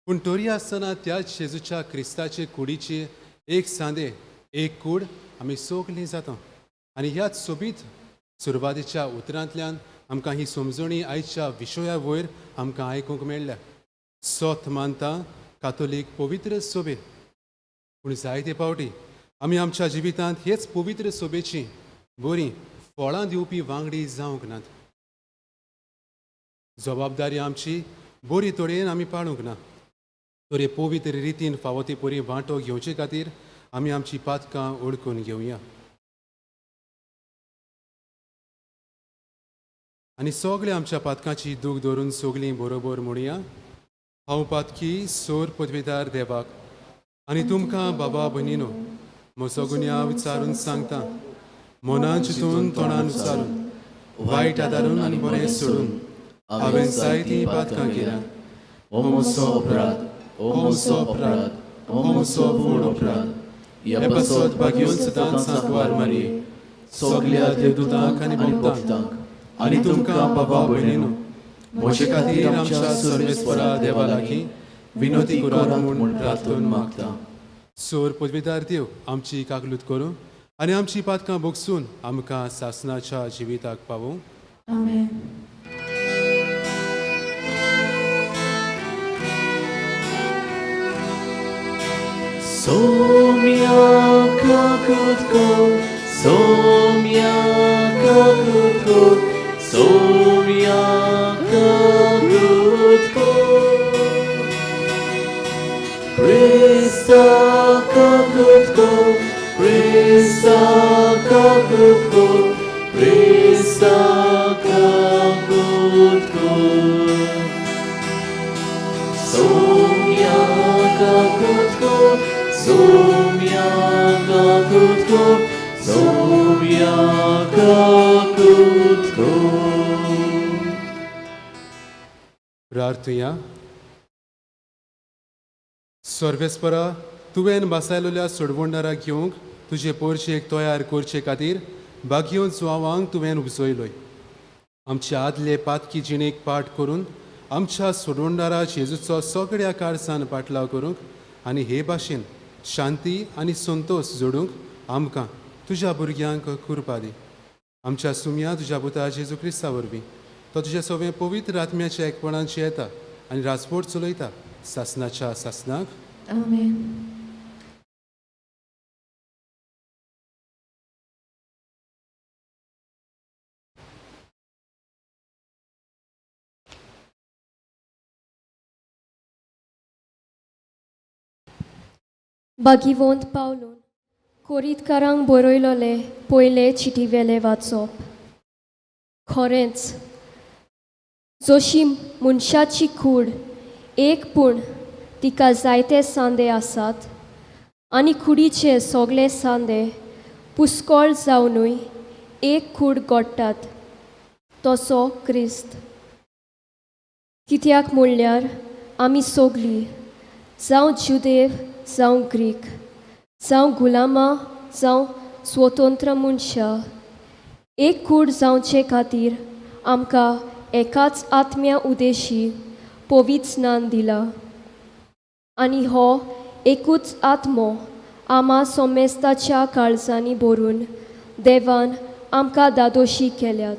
पूण तरी आसतना त्याच जेजूच्या क्रिस्ताचे कुडीची एक सांदे, एक कूड आमी सगलीं जाता आनी ह्याच सोबीत सुरवातीच्या उतरांतल्यान आमकां ही समजणी आयच्या विशया वयर आमकां आयकूंक मेळ्ळ्या. सोत मानता कातोलीक पवित्र सोबे, पूण जायते फावटी आमी आमच्या जिवितांत हेच पवित्र सोबेची बरीं फळां दिवपी वांगडी जावंक नात. जबाबदारी आमची बरी तरेन आमी पाळूंक ना. तर पवित्र रितीन फावो ती परी वांटो घेवचे खातीर आमी आमची पातकां ओळखून घेवया आनी सगळे आमच्या पातकांची दूख धरून सगळीं बरोबर म्हणया. हांव पातकी सोर पदवेदार देवाक आनी तुमकां बाबा भयणीनो म्हजो गुन्यांव विचारून सांगता, मनान चिंतून तोंडान उचारून वायट आदारून आनी बरें सोडून हांवें जायतीं पातकां केल्यांत. ओ म्हजो अपराध, ओ म्हजो अपराध, ओ म्हजो व्हड अपराध. हे पासत भाग्योन सदांच सांकवार मारये, सगल्या देवदूतांक आनी भक्तांक आनी तुमकां बाबा भयणीनो म्हजे खातीर आमच्या सर्वेस्परा देवा लागीं विनोती करात म्हूण प्रार्थन मागता. सोर पदवीदार देव आमची काकलूत करूं आनी आमची पातकां भोगसून आमकां सासनाच्या जिविताक पावूं. आमेन. Somia kakutko, somia kakutko, somia kakutko. Krista kakutko, Krista kakutko, Krista kakutko. Somia kakutko, somia kakutko, somia kakutko. प्रार्थुया. सर्वेस्परा, तुवें बसायलेल्या सोडवणदाराक घेवंक तुजे पोरचेक तयार करचे खातीर बागयोन जुवांक तुवें उपजयलोय. आमच्या आदले पातकी जिणेक पाठ करून आमच्या सोडवणदारा जेजूचो सगळ्या कारसान पाटलाव करूंक आनी हे भाशेन शांती आनी संतोश जोडूंक आमकां तुज्या भुरग्यांक कृपा दी. आमच्या सुमया तुज्या पुता जेजू क्रिस्ता वरवीं, तो तुज्या सगळें पवित्र आत्म्याच्या एकपणांची येता आनी राजपोट चलयता सासनाच्या सासनाक. आमेन. बागीवंत पावलून कोरीतकारांक बरयलोले पयले चिटीवेले वाचप. खरेंच जशी मनशाची कूड एक पूण तिका जायते सांदे आसात आनी कुडीचे सगळे सांदे पुस्कळ जावनूय एक कूड घडटात तसो क्रिस्त. कित्याक म्हणल्यार आमी सगळीं जावं जुदेव जावं ग्रीक जावं गुलामां जावं स्वतंत्र मनशां एक कूड जावचे खातीर आमकां एकाच आत्म्या उदेशी पवित्र स्नान दिला आनी हो एकूच आत्मो आमा सोमेस्ताच्या काळजांनी भरून देवान आमकां दादोशी केल्यात.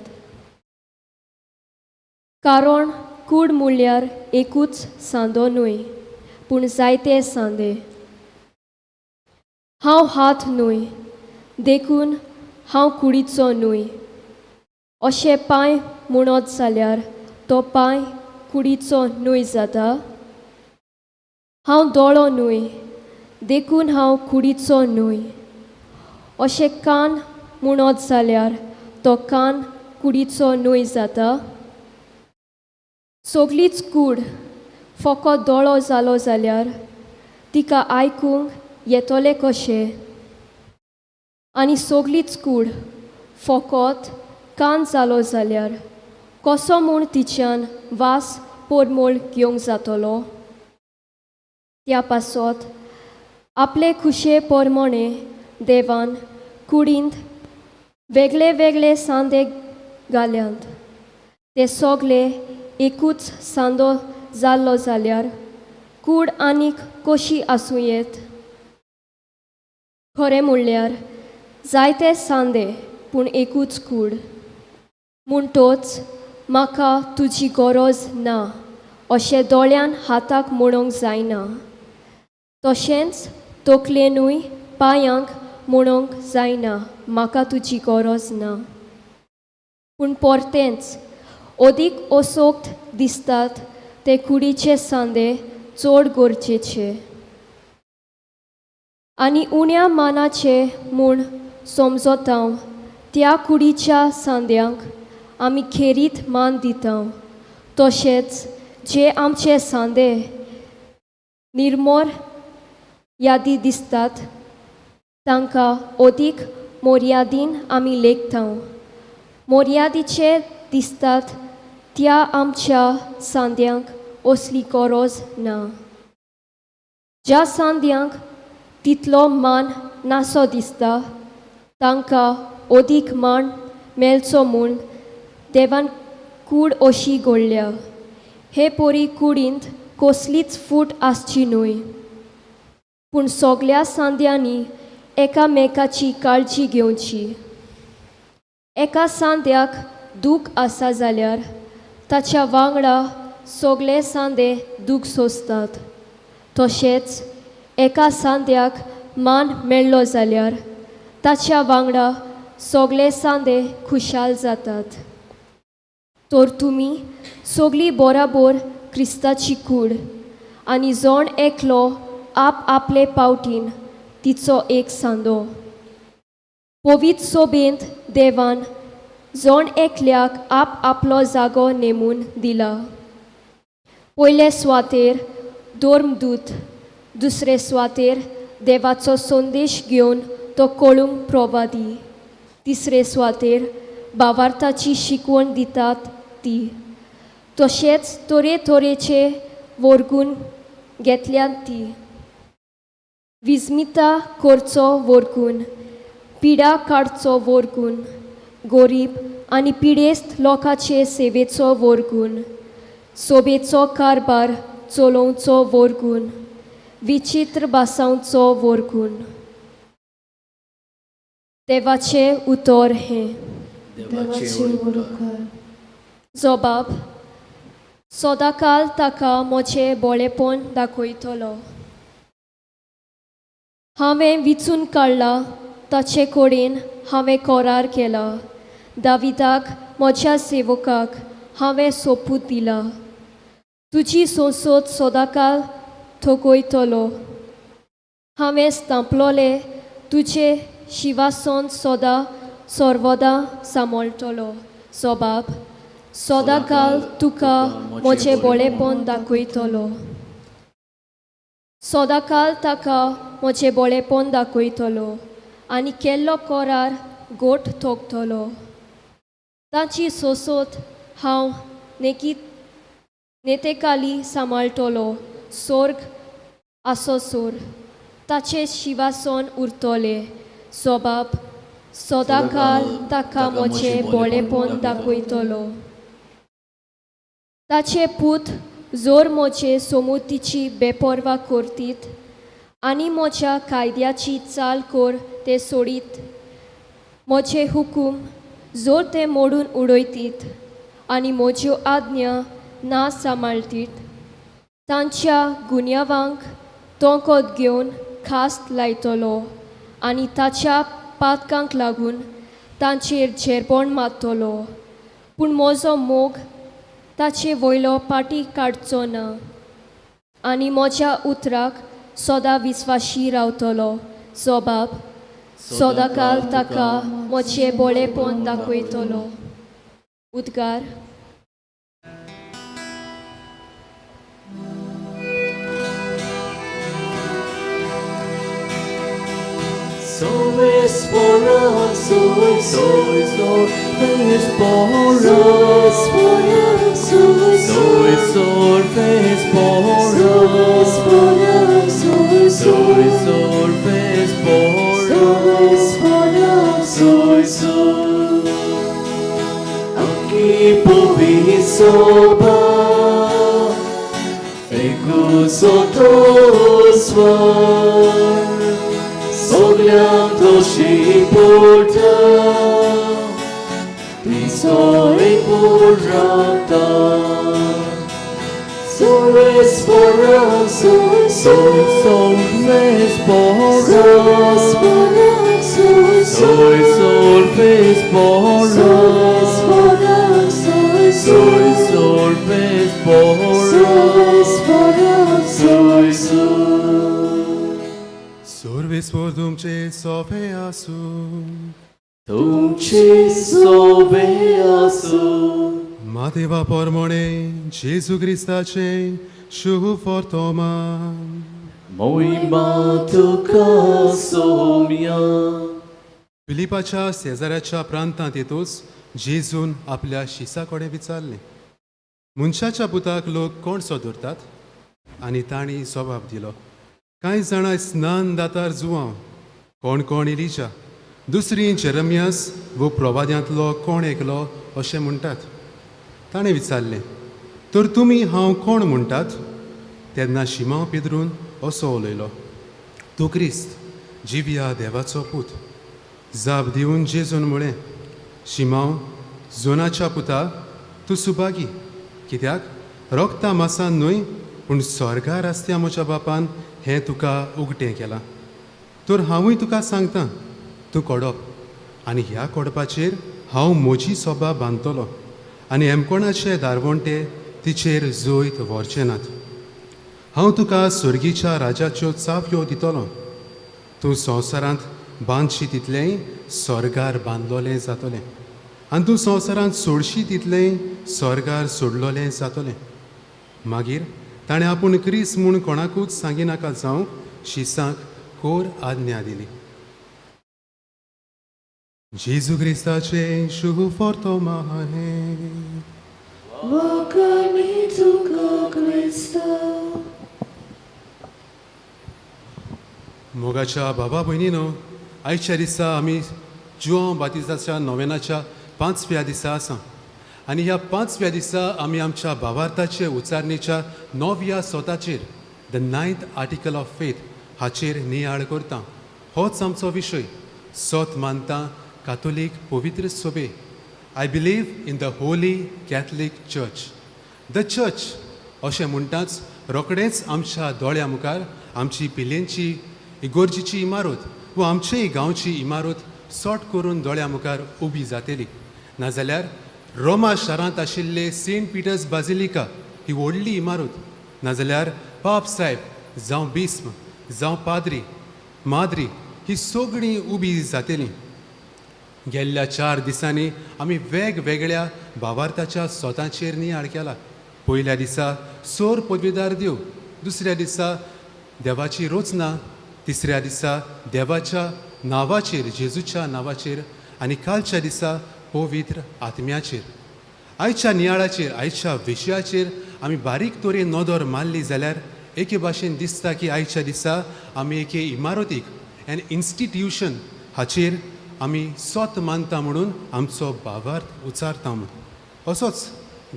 कारण कूड म्हणल्यार एकूच सांदो न्हय पूण जायते सांदे. हांव हात न्हय देखून हांव कुडीचो न्हय अशें पांय म्हणत जाल्यार तो पांय कुडीचो न्हय जाता. हांव दोळो न्हय देखून हांव कुडीचो न्हय अशें कान म्हणत जाल्यार तो कान कुडीचो न्हय जाता. सगलीच कूड फकत दोळो जालो जाल्यार तिका आयकूंक येतलें कशें? आनी सगलीच कूड फकत कान जालो जाल्यार कसो म्हूण तिच्यान वास परमळ घेवंक जातलो? त्या पासत आपले खुशे परमणे देवान कुडींत वेगळे वेगळे सांदे घाल्यात. ते सगळे एकूच सांदो जाल्लो जाल्यार कूड आनीक कशी आसूं येत? खरें म्हणल्यार जायते सांदे पूण एकूच कूड. म्हणटोच म्हाका तुजी गरज ना अशें दोळ्यान हाताक म्हणूंक जायना, तशेंच तकलेनूय पांयांक म्हणूंक जायना म्हाका तुजी गरज ना. पूण परतेंच अदीक असोक्त दिसतात ते कुडीचे सांदे चड गरजेचे आनी उण्या मानाचे म्हूण समजता त्या कुडीच्या सांद्यांक आमी खेरीत मान दिता. तशेंच जे आमचे सांदे निर्मोर यादी दिसतात तांकां अदीक मोर्यादीन आमी लेखता. मोर्यादीचे दिसतात त्या आमच्या सांद्यांक असली गरज ना. ज्या सांद्यांक तितलो मान नासो दिसता तांकां अदीक मान मेळचो म्हूण देवान कूड अशी घडल्या. हे परी कुडींत कसलीच फूट आसची न्हय, पूण सगल्या सांद्यांनी एकामेकाची काळजी घेवची. एका सांद्याक दूख आसा जाल्यार ताच्या वांगडा सगळे सांदे दूख सोंसतात. तशेंच एका सांद्याक मान मेळ्ळो जाल्यार ताच्या वांगडा सगळे सांदे खुशाल जातात. तर तुमी सगळीं बराबर क्रिस्ताची कूड आनी जण एकलो आप आपले पावटीन तिचो एक सांदो. पवित्र सोबेंत देवान जण एकल्याक आप आपलो जागो नेमून दिला. पयले सुवातेर धर्मदूत, दुसरे सुवातेर देवाचो संदेश घेवन तो कळूंक प्रवादी, तिसरे सुवातेर भावार्थाची शिकवण दितात ती, तशेंच तरेतरेचे वर्गून घेतल्यात ती. विस्मिता करचो वर्गून, पिडा काडचो वर्गून, गोरीब आनी पिडेस्त लोकांचे सेवेचो वर्गून, सोबेचो कारबार चलोवचो वर्गून, विचित्र भासांचो वर्गून. देवाचें उतर हें. देवाचे उपकार. जोबाब सदांकाल ताका म्हजें बोळेपण दाखयतलो. हांवें विचून काडला ताचे कडेन हांवें करार केला. दाविदाक म्हज्या सेवकाक हांवें सोपूत दिला. तुजी संसद सदांकाल थकयतलो. हांवें स्थापलोलें तुजें शिवासन सदां सर्वदां सांबाळटलो. सोबाब सदांकाल तुका म्हजें बोळेपण दाखयतलो. सदांकाल ताका म्हजें बोळेपण दाखयतलो आनी केल्लो करार गोट थोकतलो. ताची सोसोत हांव नेकीत नेतेकाली सांबाळटलो. सोर्ग आसोसोर ताचें शिवासन उरतलें. सोबाब सदांकाल ताका म्हजें बोळेपण दाखयतलो. ताचे पूत जोर म्हजे सोमुतीची बेपर्वा करतीत आनी म्हज्या कायद्याची चाल कर ते सोडीत. म्हजे हुकूम जोर ते मोडून उडयतीत आनी म्हज्यो आज्ञा ना सांबाळटीत. तांच्या गुन्यांवांक तोंकोत घेवन खास्त लायतलो आनी ताच्या पातकांक लागून तांचेर झेरपण मारतलो. पूण म्हजो मोग ताचे वयलो पाटी काडचो ना आनी म्हज्या उतराक सदां विस्वाशी रावतलो. जोबाब सदांकाल ताका म्हजें बोळेपण दाखयतलो. उद्गार. So es por soy, soy, soy, es por soy, soy, es por soy, soy, es por soy, soy. Aqui povisoba, ego Soglianto ci porta, ti so रावता. Soy esperanza, soy sol esperanza, soy sol esperanza, soy sol esperanza, soy sol. सर्वेस्पोर तुमचे सोपे आसूं. तुमचे सोबे आसूं. मातेवा पोरमोणे जेजू क्रिस्ताचे शुभ फॉर्तोमान. मोहिमा तुका सोम्या. फिलिपाच्या शेजाऱ्याच्या प्रांतांत येतूच जेजून आपल्या शिसा कडेन विचारलें, मनशाच्या पुताक लोक कोण सो धरतात? आनी तांणी जबाब दिलो, कांय जाणां स्नान दातार जुवांव, कोण कोण इलिजा, दुसरी जेरमियास वो प्रवाद्यांतलो कोण एकलो अशें म्हणटात. ताणें विचारलें, तर तुमी हांव कोण म्हणटात? तेन्ना शिमांव पेद्रून असो उलयलो, तूं क्रिस्त, जिव्या देवाचो पूत. जाप दिवन जेजून म्हळें, शिमांव जोनाच्या पुता, तूं सुभागी, कित्याक रोगता मासान न्हय पूण स्वर्गार आसत्या म्हज्या बापान हें तुका उगटें केलां. तर हांवूय तुका सांगता, तूं कोडप आनी ह्या कोडपाचेर हांव म्हजी सोबा बांदतलो आनी एमकोणाचे दारवंटे तिचेर जैत व्हरचे नात. हांव तुका सर्गीच्या राजाच्यो चावयो दितलो. तूं संवसारांत बांदशी तितलेंय स्वर्गार बांदलोलें जातलें आनी तूं संवसारांत सोडशी तितलेंय स्वर्गार सोडलोलें जातलें. मागीर ताणें आपूण क्रिस्त म्हूण कोणाकूच सांगिनाका जावंक शिसांक कोर आज्ञा दिली. जेजू क्रिस्ताचें शुभ फॉर्तोमाहें. वाखाणी तुका क्रिस्ता. मोगाच्या बाबा भयणीनो, आयच्या दिसा आमी जुआंव बातिजाच्या नोवेनाच्या पांचव्या दिसा आसा आनी ह्या पांचव्या दिसा आमी आमच्या भावार्थाचे उचारणेच्या नव्या सोताचेर, the ninth article of faith हाचेर नियाळ करता. होच आमचो विशय, सोत मानता कातोलीक पवित्र सोबे. I believe in the holy Catholic church. The church अशें म्हणटाच रोखडेंच आमच्या दोळ्या मुखार आमची पिलेंची इगोर्जीची इमारत वा आमचेय गांवची इमारत सॉट करून दोळ्या मुखार उबी जातली. नाजाल्यार रोमा शारांत आशिल्ले सेंट पिटर्स बाजिलिका ही व्हडली इमारत, नाजाल्यार पाप साहेब जावं बिस्म जावं पाद्री माद्री ही सगळीं उबी जातली. गेल्ल्या 4 दिसांनी आमी वेगवेगळ्या भावार्थाच्या सोतांचेर नियाळ केला. पयल्या दिसा सोर पदवीदार देव, दुसऱ्या दिसा देवाची रोचना, तिसऱ्या दिसा देवाच्या नांवाचेर, जेजूच्या नांवाचेर आनी कालच्या दिसा पवित्र आत्म्याचेर. आयच्या नियाळाचेर, आयच्या विशयाचेर आमी बारीक तरेन नदर मारली जाल्यार एके भाशेन दिसता की आयच्या दिसा आमी एके इमारतीक, एन इन्स्टिट्युशन हाचेर आमी सोत मानता म्हणून आमचो भावार्थ उचारता म्हूण. असोच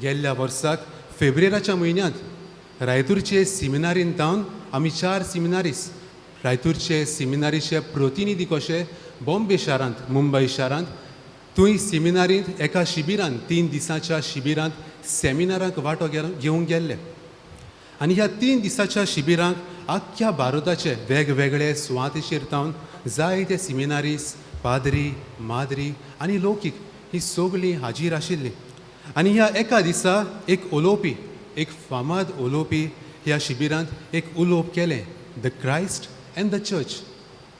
गेल्ल्या वर्साक फेब्रेराच्या म्हयन्यांत रायतूरचे सिमिनारीन तावन आमी 4 सिमिनारीस, रायतूरचे सिमिनारीचे प्रतिनिधी कशे बॉम्बे शारांत, मुंबय शारांत थंय सिमिनारींत एका शिबिरांत, 3 दिसांच्या शिबिरांत सेमिनाराक वांटो घेवंक गेल्ले. आनी ह्या 3 दिसाच्या शिबिरांक आख्ख्या भारताचे वेगवेगळे सुवातेचेर तावन जायते सिमिनारीस, पाद्री, माद्री आनी लौकीक ही सगळीं हाजीर आशिल्लीं. आनी ह्या एका दिसा एक उलोवपी, एक फामाद उलोवपी ह्या शिबिरांत एक उलोवप केलें, the Christ and the church,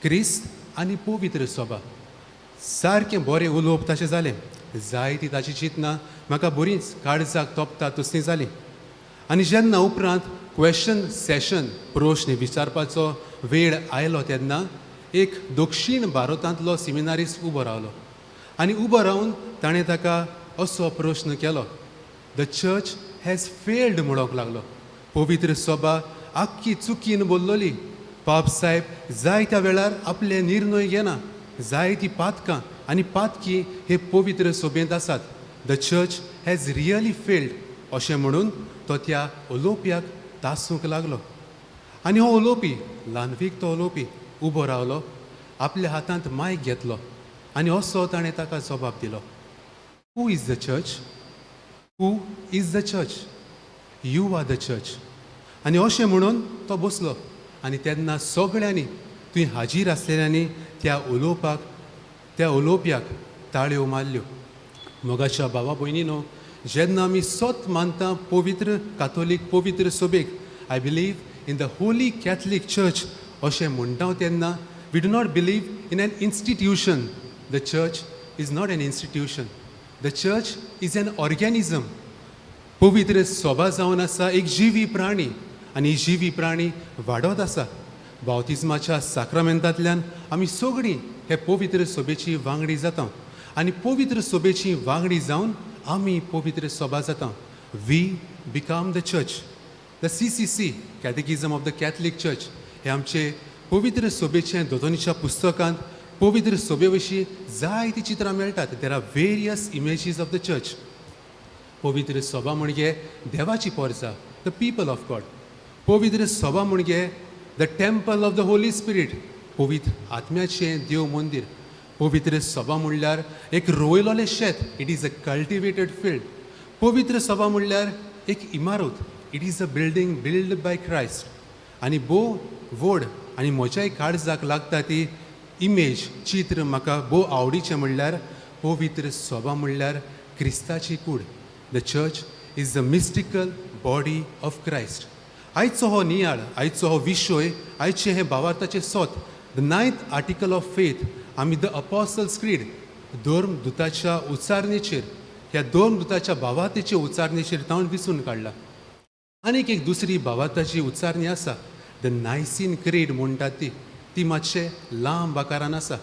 क्रिस्त आनी पवित्र सभा. सारकें बरें उलोवप ताचें जालें. जायती ताची चिंतनां म्हाका बरींच काळजाक तोपता तसलीं जालीं. आनी जेन्ना उपरांत क्वेशन सेशन, प्रश्न विचारपाचो वेळ आयलो तेन्ना एक दक्षीण भारतांतलो सिमिनारीस उबो रावलो आनी उबो रावन ताणें ताका असो प्रश्न केलो, the church has failed म्हणूंक लागलो. पवित्र सभा आख्खी चुकीन बोल्लोली. पाप साहेब जायत्या वेळार आपले निर्णय घेना. जायतीं पातकां आनी पातकी हे पवित्र सभेंत आसात. The church has really failed अशें म्हणून तो त्या उलोवप्याक तासूंक लागलो. आनी हो उलोवपी, ल्हानवीक तो उलोवपी उबो रावलो, आपल्या हातांत मायक घेतलो आनी असो ताणें ताका जबाब दिलो, who is the church? Who is the church? You are the church. आनी अशें म्हणून तो बसलो आनी तेन्ना सगळ्यांनी थंय हाजीर आसलेल्यांनी त्या उलोवपाक, त्या उलोवप्याक ताळयो मारल्यो. मोगाच्या भावा भयणीनो, जेन्ना आमी सत मानता पवित्र कातोलीक पवित्र सभेक, "I believe in the Holy Catholic Church" अशें म्हणटा तेन्ना we do not believe in an institution. The church is not an institution. The church is an organism. पवित्र सभा जावन आसा एक जिवी प्राणी आनी ही जिवी प्राणी वाडत आसा. बावतिज्माच्या साक्रामेंतांतल्यान आमी सगळीं हे पवित्र सभेची वांगडी जाता आनी पवित्र सभेची वांगडी जावन आमी पवित्र सभा जाता. We become the church. The CCC, Catechism of the Catholic Church, हे आमचे पवित्र सभेचे दोतोनीच्या पुस्तकांत पवित्र सभे विशीं जायतीं चित्रां मेळटात. There are various images of the church. पवित्र सभा म्हणजे देवाची Porsa, the people of God. पवित्र सभा म्हणजे the temple of the Holy Spirit, पवित्र आत्म्याचें देव मंदीर. पवित्र सभा म्हणल्यार एक रोयलोलें शेत. It is a cultivated field. पवित्र सभा म्हणल्यार एक इमारत. It is a building build by Christ. आनी भोव व्हड आनी म्हज्याय काळजाक लागता ती इमेज, चित्र म्हाका भोव आवडीचें म्हणल्यार पवित्र सभा म्हणल्यार क्रिस्ताची कूड. The church is the mystical body of Christ. आयचो हो नियाळ, आयचो हो विशय, आयचें हें भावार्थाचें सोत, the ninth article of faith, आमी the apostles creed, धर्म दुताच्या उच्चारणेचेर, ह्या धर्म दुताच्या भावार्थाचे उच्चारणेचेर तावन विचून काडला. आनीक एक दुसरी भावार्थाची उच्चारणी आसा, the Nicene creed म्हणटात ती. ती मातशें लांब आकारान आसा.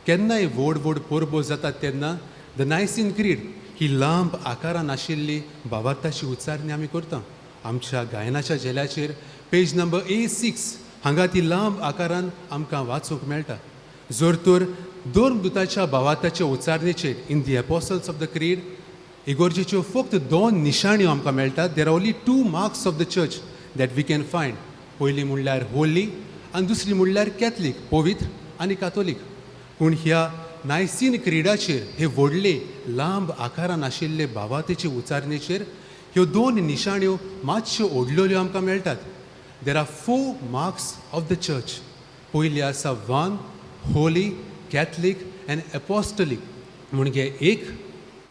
केन्नाय व्हड व्हड परबो जातात तेन्ना the Nicene creed ही लांब आकारान आशिल्ली भावार्थाची उच्चारणी आमी करता. आमच्या गायनाच्या झेल्याचेर पेज नंबर ए 6 हांगा ती लांब आकारान आमकां वाचूंक मेळटा. जर तर धर्मदुताच्या भावार्थाच्या उच्चारणेचेर, in the Apostles of the Creed, इगोर्जेच्यो फक्त दोन निशाण्यो आमकां मेळटात. There are only two marks of the church that we can find. पयली म्हणल्यार होली आनी दुसरी म्हणल्यार कॅथलीक, पवित्र आनी कातोलीक. पूण ह्या नायसीन क्रिडाचेर, हे व्हडले लांब आकारान आशिल्ले भावार्थाचे उच्चारणेचेर ह्यो दोन निशाण्यो मातश्यो ओडलेल्यो आमकां मेळटात. There are four marks of the church. पयली आसा one, holy, Catholic and apostolic, म्हणजे एक,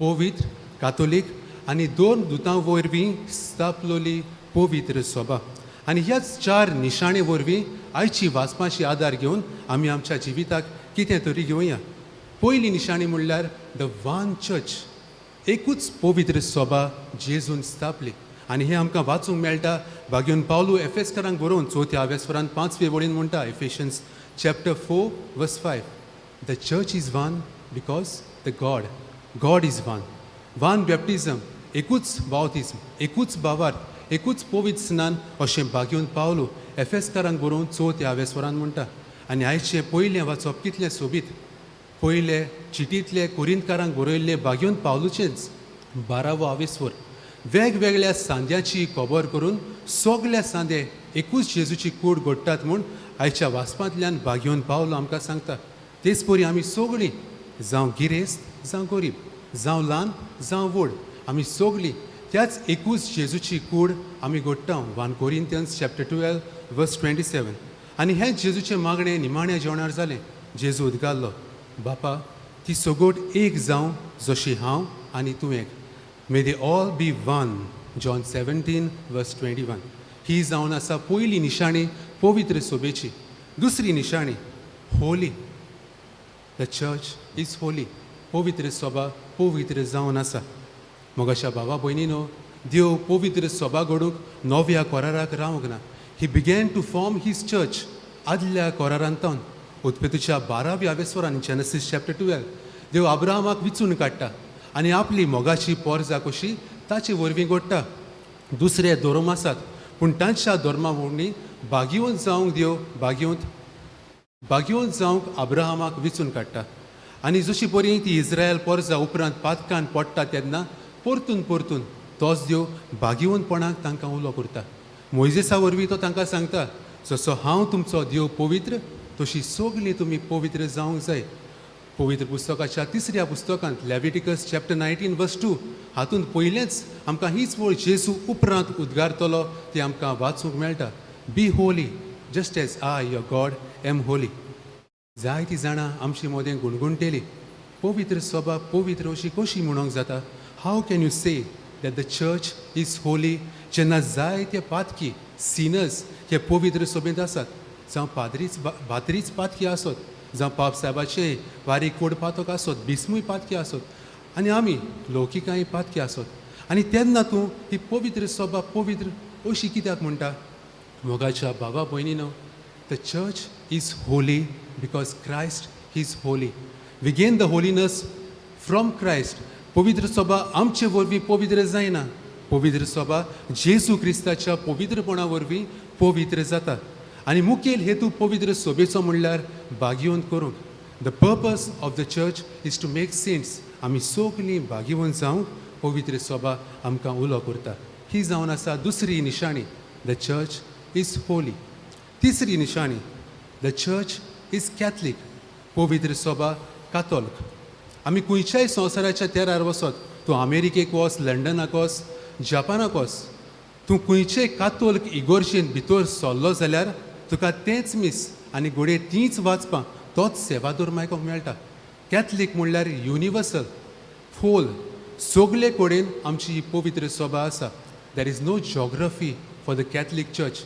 पवित्र, कातोलीक आनी दोन दुतां वरवीं स्थापलोली पवित्र सभा. आनी ह्याच चार निशाणे वरवीं आयची वाचपाची आदार घेवन आमी आमच्या जिविताक कितें तरी घेवया. पयली निशाणी म्हणल्यार the one church. एकूच पवित्र सभा जेजून स्थापली आनी हें आमकां वाचूंक मेळटा. भाग्योन पावलू एफेसकरांक बरोवन चवथ्या आवेस्वरान पांचवे वळीन म्हणटा, Ephesians chapter 4 verse 5, "The church is one because the God is one." One baptism, एकूच बावतिज्म, एकूच भावार्थ, एकूच पवित्र स्नान अशें भाग्योन पावलू एफेसकारांक बरोवन चवथ्या आवेस्वरान म्हणटा. आनी आयचें पयलें वाचप कितलें सोबीत! पयले चिटींतले कोरिंतकारांक बरयल्ले भाग्योन पावलूचेंच बारावो आवेस्वर. वेगवेगळ्या सांद्याची खबर करून सगल्या सांदे एकूच जेजूची कूड घडटात म्हूण आयच्या वाचपांतल्यान भाग्योन पावलो आमकां सांगता. तेच परी आमी सगळीं, जावं गिरेस्त जावं गरीब, जावं ल्हान जावं व्हड, आमी सगळीं त्याच एकूच जेजूची कूड आमी घडटा. 1 Corinthians chapter 12 verse 27. आनी हें जेजूचें मागणें निमाण्या जेवणार जालें. जेजू उदगारलो, "बापा, ती सगोट एक जावं जशी हांव आनी तूं एक." "May they all be one," John 17 verse 21. ही जावन आसा पयली निशाणी पवित्र सोबेची. दुसरी निशाणी holy. The church is holy. पवित्र सभा पवित्र जावन आसा. मोगाच्या भावा भयणीनो, देव पवित्र सभा घडूंक नव्या कोराराक रावंक ना. He began to form his church आदल्या कोरारांतावन. उत्पत्तीच्या बाराव्या वेस्वरान, जेनसीस चॅप्टर 12, देव अब्राहमाक विचून काडटा आनी आपली मोगाची पोरजा कशी ताचे वरवीं घडटा. दुसरे धर्म आसात पूण तांच्या धर्मा वरवीं भाग्यवंत जावंक देव भाग्यवंत भाग्यवंत जावंक अब्राहमाक विचून काडटा. आनी जशी बरी ती इस्रायल पोरजा उपरांत पातकान पडटा तेन्ना परतून परतून तोच देव भाग्यवंतपणाक तांकां उलो करता. मोयजेसा वरवीं तो तांकां सांगता, जसो हांव तुमचो देव पवित्र तशी सगळीं तुमी पवित्र जावंक जाय. पवित्र पुस्तकाच्या तिसऱ्या पुस्तकांत Leviticus chapter 19 verse 2 हातूंत पयलेंच आमकां हीच वळ जेजू उपरांत उद्गारतलो ती आमकां वाचूंक मेळटा, "Be holy just as I, your God, am holy." जायतीं जाणां आमचे मदें गुणगुणटेली, पवित्र सभा पवित्र अशी कशी म्हणूंक जाता? How can you say that the church is holy जेन्ना जायते पातकी, सिनर्स हे पवित्र सभेंत आसात? जावं पाद्रीच, भात्रीच पातकी आसत, जावं पाप साहेबाचे बारीक व्हड पातक आसत, बिस्मूय पातकी आसत आनी आमी लौकिकांय पातकी आसत, आनी तेन्ना तूं ही पवित्र सभा पवित्र अशी कित्याक म्हणटा? मोगाच्या भावा भयणीनो, the church is holy because Christ is holy. We gain the holiness from Christ. पवित्र सभा आमचे वरवीं पवित्र जायना. पवित्र सभा जेजू क्रिस्ताच्या पवित्रपणा वरवीं पवित्र जाता. आनी मुखेल हेतू पवित्र सभेचो म्हणल्यार भाग्यवंत करूंक. The purpose of the church is to make saints. आमी सगलीं भाग्यवंत जावंक पवित्र सभा आमकां उलो करता. ही जावन आसा दुसरी निशाणी, the church is holy. तिसरी निशाणी, the church is Catholic. पवित्र सभा कातोल्क. आमी खंयच्याय संवसाराच्या तेरार वचत, तूं अमेरिकेक वच, लंडनाक वच, जपानाक वच, तूं खंयचेय कातोल्क इगोर्जेन भितर सरलो जाल्यार तुका तेंच मीस आनी घडये तींच वाचपां, तोच सेवादोर आयकोंक मेळटा. कॅथलीक म्हणल्यार युनिवर्सल, फोल, सगले कडेन आमची ही पवित्र सभा आसा. There is no geography for the Catholic Church.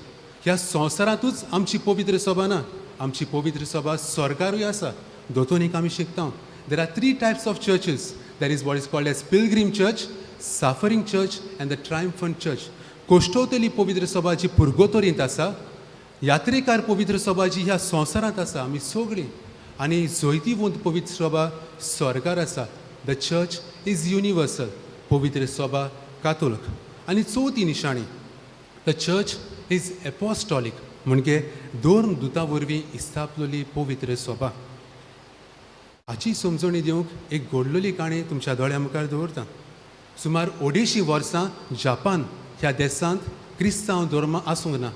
ह्या संवसारांतूच आमची पवित्र सभा ना, आमची पवित्र सभा स्वर्गारूय आसा. दोतोनीक आमी शिकता, there are three types of churches. There is what is called as pilgrim church, suffering church and the triumphant church. कोश्टवतली पवित्र सभा जी पुर्गोतोरींत आसा, यात्रेकार पवित्र सभा जी ह्या संवसारांत आसा आमी सगळीं, आनी जैतिवंत पवित्र सभा स्वर्गार आसा. The church is universal. पवित्र सभा कातोल्क. आनी चवथी निशाणी, the church is apostolic, म्हणजे दोन दुतां वरवीं इस्तापलेली पवित्र सभा. हाची समजणी दिवंक एक घडलेली काणी तुमच्या दोळ्या मुखार दवरता. सुमार 250 वर्सां जपान ह्या देशांत क्रिस्तांव धर्म आसूंक ना.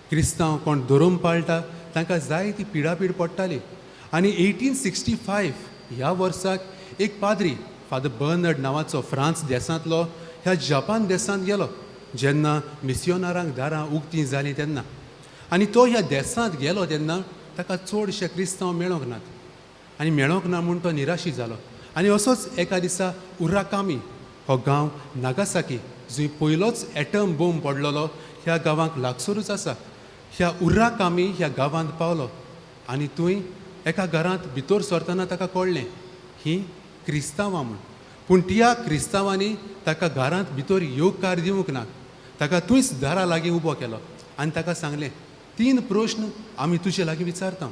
क्रिस्तांव कोण धर्म पाळटा तांकां जायती पिडापीड पडटाली. आनी 1865 ह्या वर्साक एक पाद्री, फादर बर्नर्ड नांवाचो, फ्रांस देशांतलो, ह्या जपान देशांत गेलो, जेन्ना मिसियोनारांक दारां उक्तीं जालीं तेन्ना. आनी तो ह्या देशांत गेलो तेन्ना ताका चडशे क्रिस्तांव मेळोंक नात आनी मेळोंक ना म्हूण तो निराशी जालो. आनी असोच एका दिसा उराकामी हो गांव, नागासाकी जंय पयलोच एटम बोम पडलेलो, ह्या गांवाक लागसरूच आसा, ह्या उराकामी ह्या गांवांत पावलो. आनी थंय एका घरांत भितर सरतना ताका कळ्ळें हीं क्रिस्तांवां म्हूण. पूण त्या क्रिस्तांवांनी ताका घरांत भितर येवकार दिवंक ना. ताका थंयच दारा लागीं उबो केलो आनी ताका सांगलें, "तीन प्रश्न आमी तुजे लागीं विचारता,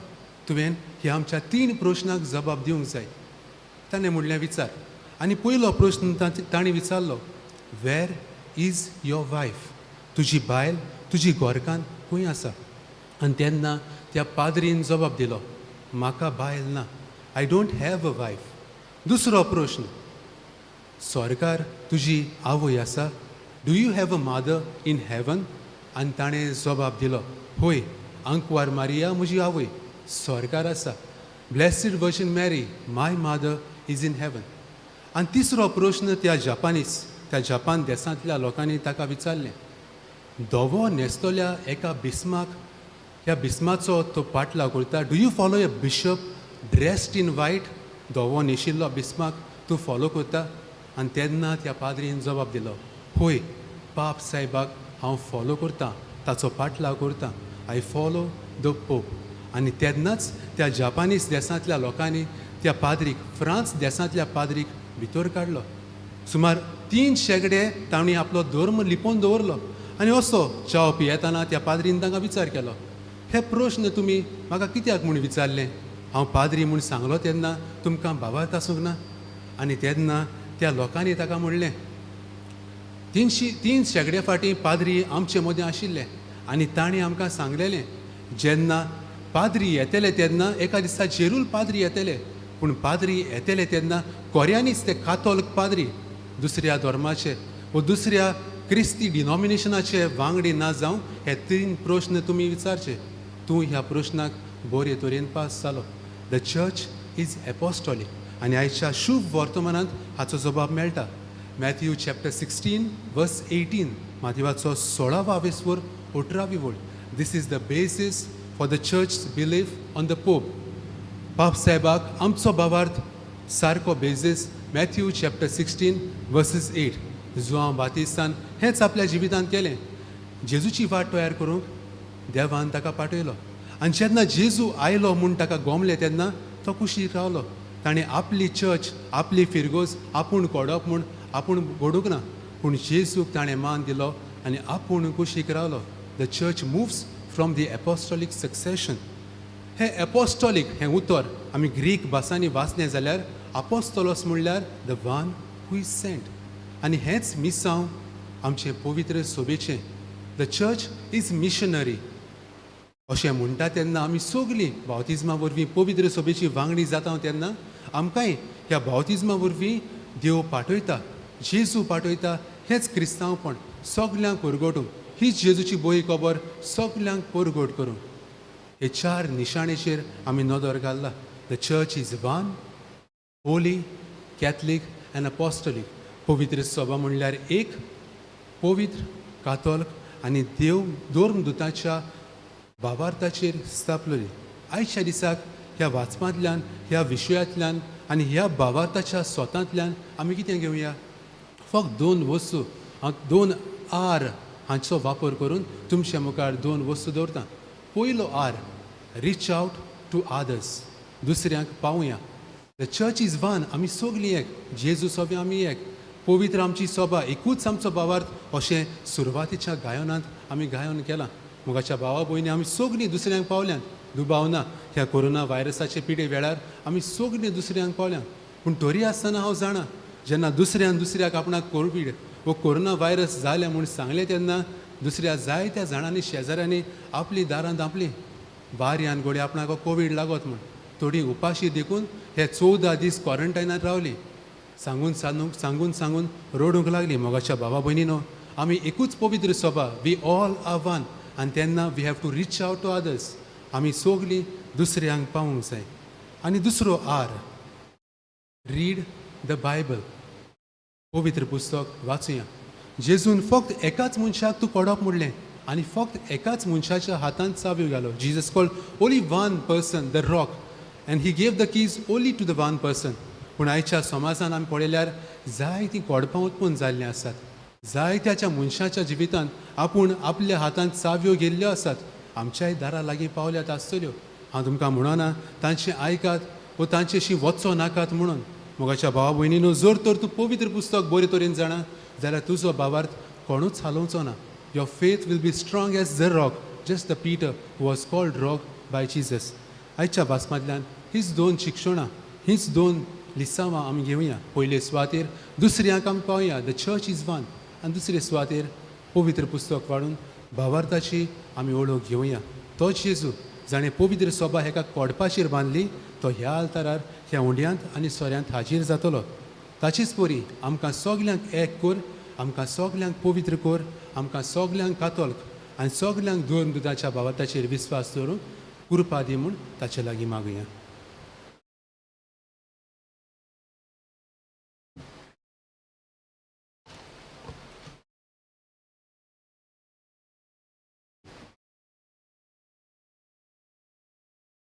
तुवें ह्या आमच्या तीन प्रश्नाक जबाब दिवंक जाय." ताणें म्हणलें, "विचार." आनी पयलो प्रश्न तांणी विचारलो, "Where is your wife? तुजी बायल, तुजी घरकान्न खंय आसा?" आनी तेन्ना त्या पाद्रीन जबाब दिलो, "म्हाका बायल ना. I don't have a wife." दुसरो प्रश्न, "स्वर्गार तुजी आवय आसा? Do you have a mother in heaven?" आनी ताणें जबाब दिलो, "हय, आंकवार मारिया म्हजी आवय स्वर्गार आसा. Blessed Virgin Mary, my mother, is in heaven." आनी तिसरो प्रश्न त्या जपानीस, त्या जपान देशांतल्या लोकांनी ताका विचारलें, "धवो न्हेसतल्या एका बिस्माक, ह्या बिस्माचो तो पाटलाव करता? Do you follow a bishop dressed in white? धवो न्हेशिल्लो बिस्माक तूं फॉलो करता?" आनी तेन्ना त्या पाद्रीन जबाब दिलो, "हय, पाप साहेबाक हांव फॉलो करतां, ताचो पाटलाव करतां. I follow the Pope." आनी तेन्नाच त्या जपानीस देशांतल्या लोकांनी त्या पाद्रीक, फ्रांस देशांतल्या पाद्रीक भितर काडलो. सुमार 3 शेंकडे तांणी आपलो धर्म लिपोवन दवरलो. आनी असो च्याव पियेतना त्या पाद्रीन तांकां विचार केलो, "हे प्रश्न तुमी म्हाका कित्याक म्हूण विचारलें? हांव पाद्री म्हूण सांगलो तेन्ना तुमकां भावार्थ आसूंक ना?" आनी तेन्ना त्या लोकांनी ताका म्हणलें, 3 शेंकडे फाटीं पाद्री आमचे मदें आशिल्ले आनी तांणी आमकां सांगलेलें, जेन्ना पाद्री येतले तेन्ना एका दिसा जेरूल पाद्री येतले, पूण पाद्री येतले तेन्ना कोऱ्यांनीच ते कातोल्क पाद्री, दुसऱ्या धर्माचे वो दुसऱ्या क्रिस्ती डिनॉमिनेशनाचे वांगडी ना जावं, हे तीन प्रश्न तुमी विचारचे. तूं ह्या प्रश्नाक बरे तरेन पास जालो." The church is apostolic आनी आयच्या शुभ वर्तमानांत हाचो जबाब मेळटा. मॅथ्यू चॅप्टर 16 वर्स 18, माथेवाचो 16वा वेसवर 18वी वळ. This is the basis for the church belief on the pope. पाप साहेबाक आमचो भावार्थ सारको basis Matthew chapter 16 verses 8. Joao बातिस्तान हेंच आपल्या जिवितांत केलें. जेजूची वाट तयार करूंक देवान ताका पाठयलो आनी जेन्ना जेजू आयलो म्हूण ताका गोमलें तेन्ना तो कुशीक रावलो. ताणें आपली चर्च आपली फिरगोज आपूण कोडप म्हूण आपूण घडूंक ना, पूण जेजूक ताणें मान दिलो आनी आपूण कुशीक रावलो. The church moves from the apostolic succession. हें एपोस्टॉलीक हें उतर आमी ग्रीक भासांनी वाचलें जाल्यार आपोस्तोलोस म्हणल्यार the one who is sent. आनी हेंच मिसांव आमचें पवित्र सोबेचें. The church is missionary अशें म्हणटा तेन्ना आमी सगलीं बावतिज्मा वरवीं पवित्र सोबेची वांगडी जाता तेन्ना आमकांय ह्या बावतिज्मा वरवीं देव पाठयता, जेजू पाठयता. हेंच क्रिस्तांवपण सगल्यांक परगटूंक, हीच जेजूची बरी खबर सगल्यांक परगट करूंक. हे चार निशाणेचेर आमी नदर घालला. The church is one, holy, Catholic and apostolic. पवित्र सभा म्हणल्यार एक पवित्र कातोल्क आनी देव धर्मदुताच्या भावार्थाचेर स्थापलेली. आयच्या दिसाक ह्या वाचपांतल्यान, ह्या विशयांतल्यान आनी ह्या भावार्थाच्या स्वतांतल्यान आमी कितें घेवया? फक्त दोन वस्तू, हांव दोन आर हांचो वापर करून तुमच्या मुखार दोन वस्तू दवरता. पयलो R, reach out to others, दुसऱ्यांक पावया. The church is one, आमी सगलीं एक, जेजू सोबे आमी एक, पवित्र आमची सभा, एकूच आमचो भावार्थ अशें सुरवातीच्या गायनांत आमी गायन केलां. मोगाच्या भावा भयणी, आमी सगलीं दुसऱ्यांक पावल्यात, दुबाव ना. ह्या कोरोना व्हायरसाचे पिडे वेळार आमी सगलीं दुसऱ्यांक पावल्यात, पूण तरी आसतना हांव जाणा जेन्ना दुसऱ्यान दुसऱ्याक आपणाक कोवीड वो कोरोना व्हायरस जालें म्हूण सांगलें तेन्ना दुसऱ्या जायत्या जाणांनी शेजाऱ्यांनी आपली दारां धांपली. वाऱ्यान घोडये आपणाक कोवीड लागत म्हूण. थोडीं उपाशी देखून हे 14 दीस क्वॉरंटायनात रावली. सांगून सांगून सांगून सांगून रडूंक लागली. मोगाच्या भावा भयणीनो, आमी एकूच पवित्र सभा, we all are one. आनी तेन्ना we have to reach out to others. आमी सगलीं दुसऱ्यांक पावूंक जाय. आनी दुसरो आर, रीड the Bible, पवित्र पुस्तक वाचुया. जेजून फक्त एकाच मनशाक तूं कोडप म्हणलें आनी फक्त एकाच मनशाच्या हातांत चाव्यो घालो. Jesus called only one person the rock and he gave the keys only to the one person. पूण आयच्या समाजान आमी पळयल्यार जायतीं कोडपां उत्पन्न जाल्लीं आसात. जायत्याच्या मनशाच्या जिवितांत आपूण आपल्या हातांत चाव्यो गेल्ल्यो आसात. आमच्याय दारा लागीं पावल्यात आसतल्यो. हांव तुमकां म्हणना तांचें आयकात वो तांचेशी वचो नाकात म्हणून. मोगाच्या भावा भयणीनो, जर तर तूं पवित्र पुस्तक बरे तरेन जाणा जाल्यार तुजो भावार्थ कोणूच हालोवचो ना. Your faith will be strong as the rock, just the Peter was called rock by Jesus. आयच्या भासमांतल्यान हीच दोन शिक्षणां, हीच दोन लिसांवां आमी घेवया. पयले सुवातेर दुसऱ्यांक आमी पावया, the church is one. आनी दुसरे सुवातेर पवित्र पुस्तक वाडून भावार्थाची आमी वळख घेवया. तोच जेजू जाणें पवित्र सभा हेका कोडपाचेर बांदली तो ह्या आल्तारार ह्या उंड्यांत आनी सोऱ्यांत हाजीर जातलो. ताचेच परी आमकां सगल्यांक एक कर, आमकां सगल्यांक पवित्र कर, आमकां सगल्यांक कातोल्क आनी सगल्यांक दोन दुदाच्या भावार्थाचेर विस्वास दवरून कृपा दी म्हूण ताचे लागीं मागुया.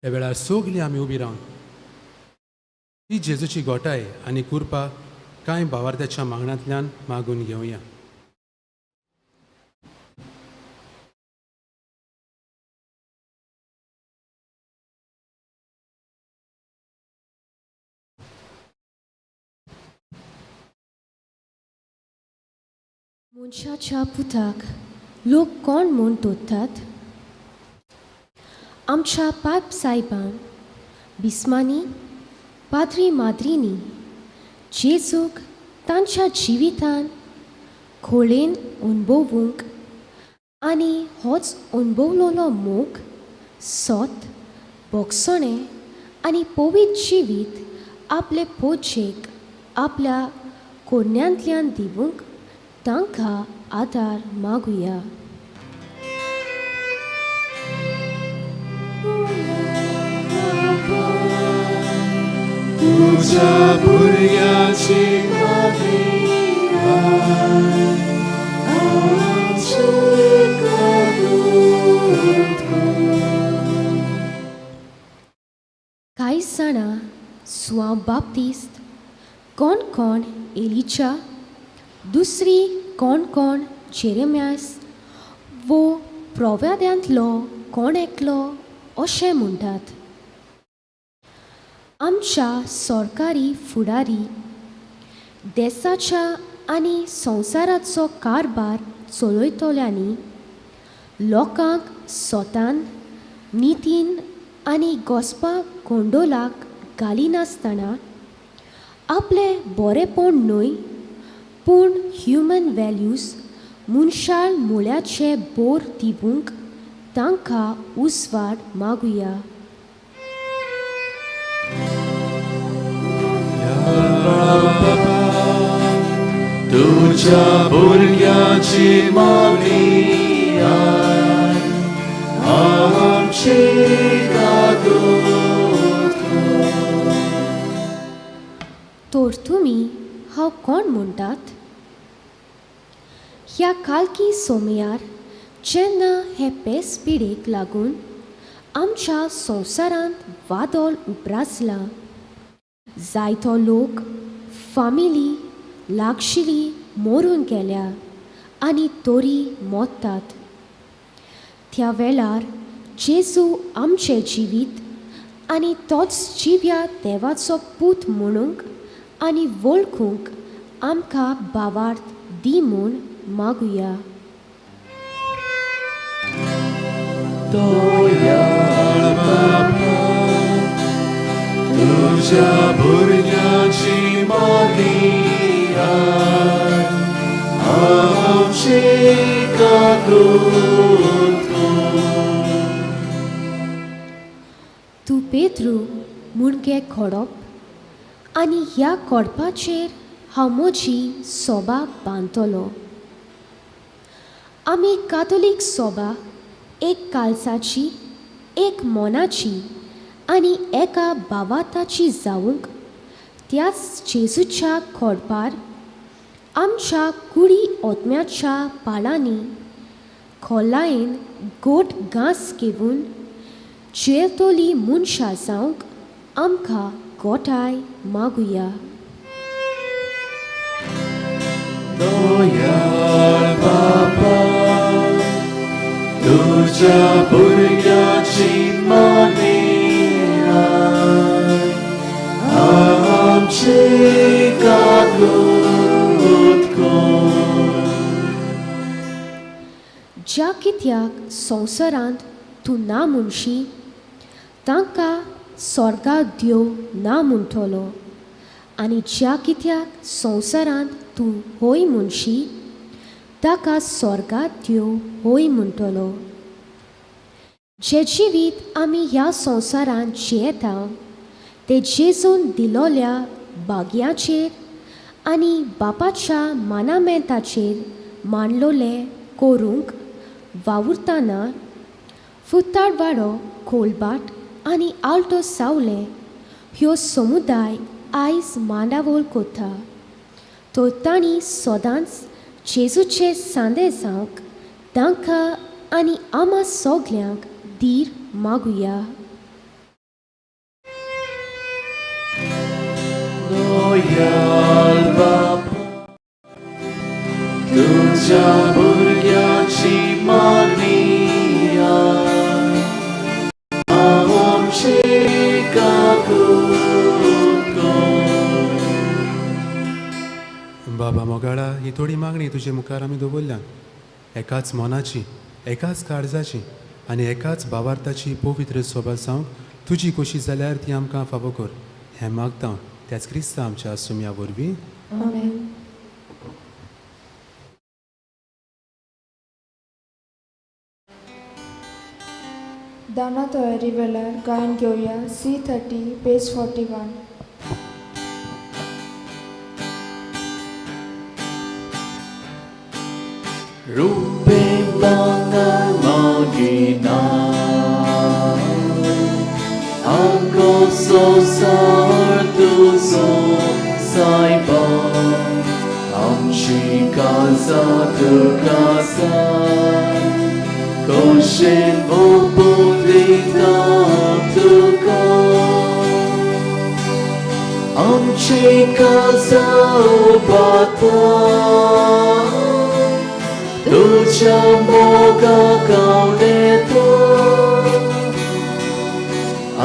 त्या वेळार सगलीं आमी उबी रावन ही जेजूची गोठाय आनी कृपा कांय भावार्थ्याच्या मागण्यांतल्यान मागून घेवया. मनशाच्या पुताक लोक कोण म्हूण दवरतात? आमच्या पाप सायबान, बिस्मांनी, पाद्री माद्रींनी जेजूक तांच्या जिवितान खोळेन अणभवूंक आनी होच अणभवलोलो मोग, सोत, भोगसणें आनी पवित्र जिवीत आपले पोजेक आपल्या कोरण्यांतल्यान दिवंक तांकां आदार मागुया. तुज्या भुरग्याची मागणी आमची कबूल कर. कांय जाणां सुवांव बाप्तिस्त, कोण कोण एलिचा, दुसरी कोण कोण जेरेम्यास वो प्रोव्याद्यांतलो कोण एकलो अशें म्हणटात. आमच्या सरकारी फुडारी देसाच्या आनी संवसाराचो कारभार चलयतल्यांनी लोकांक सोतान नितीन आनी गोसपा गोंडोलाक घालिनासतना आपलें बरेंपण न्हय पूण ह्युमन व्हॅल्यूज मनशाळ मुळ्याचे बोर दिवंक तांकां उजवाड मागुया. तुज्या भुरग्याची मागणी आमची कबूल कर. तर तुमी हांव कोण म्हणटात? ह्या कालकी सोमयार जेन्ना हे पेस पिडेक लागून आमच्या संवसारांत वादळ उप्रासलां, जायतो लोक फामिली लागशिली मरून गेल्या आनी तोरी मोत्तात, त्या वेळार जेजू आमचें जिवीत आनी तोच जिव्या देवाचो पूत म्हणूंक आनी वळखूंक आमकां भावार्थ दी म्हूण मागुया. दयाळ बापा, तुज्या भुरग्याची मागणी आमची कबूल कर. तूं पेद्रू मुणगे खोडप आनी ह्या कोडपाचेर हांव म्हजी सोबा बांदतलो. आमी कातोलीक सोबा एक कालसाची, एक मनाची आनी एका भावाताची जावंक त्याच जेजूच्या खोडपार आमच्या कुडी ओतम्याच्या पाळांनी खोलायेन गोट घांस घेवन जियेतली मनशां जावंक आमकां गोठाय मागुया. दयाळ बापा, तुज्या भुरग्याची मागणी आमची कबूल कर. ज्या कित्याक संवसारांत तूं ना म्हणशी तांकां स्वर्गात देव ना म्हणटलो आनी ज्या कित्याक संवसारांत तूं हय म्हणशी ताका स्वर्गात देव हय म्हणटलो. जें जिवीत आमी ह्या संवसारांत जियेता तें जेजून दिलोल्या भाग्याचेर आनी बापाच्या मानामेंताचेर मांडलोलें करूंक वावुरतना फुताडवाडो, कोलबाट आनी आल्टो सावले ह्यो समुदाय आयज मांडावळ कोता, तर तांणी सदांच जेजूचे सांदे जावंक तांकां आनी आमा सगल्यांक धीर मागुया. दयाळ बापा, तुज्या भुरग्याची मागणी आमची कबूल कर. बाबा मोगाळा, ही थोडी मागणी तुजे मुखार आमी दवरल्या. एकाच मनाची, एकाच काळजाची आनी एकाच भावार्थाची पवित्र सोबा जावंक तुजी खोशी जाल्यार ती आमकां फावो कर, हें मागता त्याच क्रिस्ता आमच्या सुम्या वरवीं. आमेन. दाना तयारी वेळार गायन घेवया C30 page 41. रुपे भांगर मागिना, आमकां संवसार तुजो, काळजा तुका खोशेन ओपून दिता तुका आमची काळजा उबाता तुझ्या मोगा कावणेता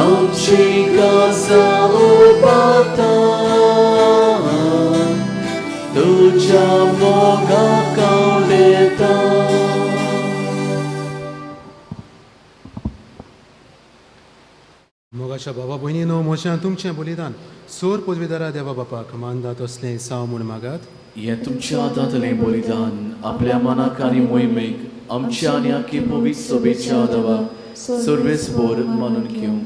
आमची काळजा उबाता तुझ्या मोगा कावणेता. मोगाच्या बाबा भयणीनो, म्हजें आनी तुमचें बलिदान सोर पदवीदारा देवा बापाक मानता तसलें जावं म्हूण मागात. हें तुमच्या हातांतलें बलिदान आपल्या मनाक आनी मोहिमेक आमच्या आनी आखी पवित्र सभेच्या देवाक सर्वेस्पोर मानून घेवं.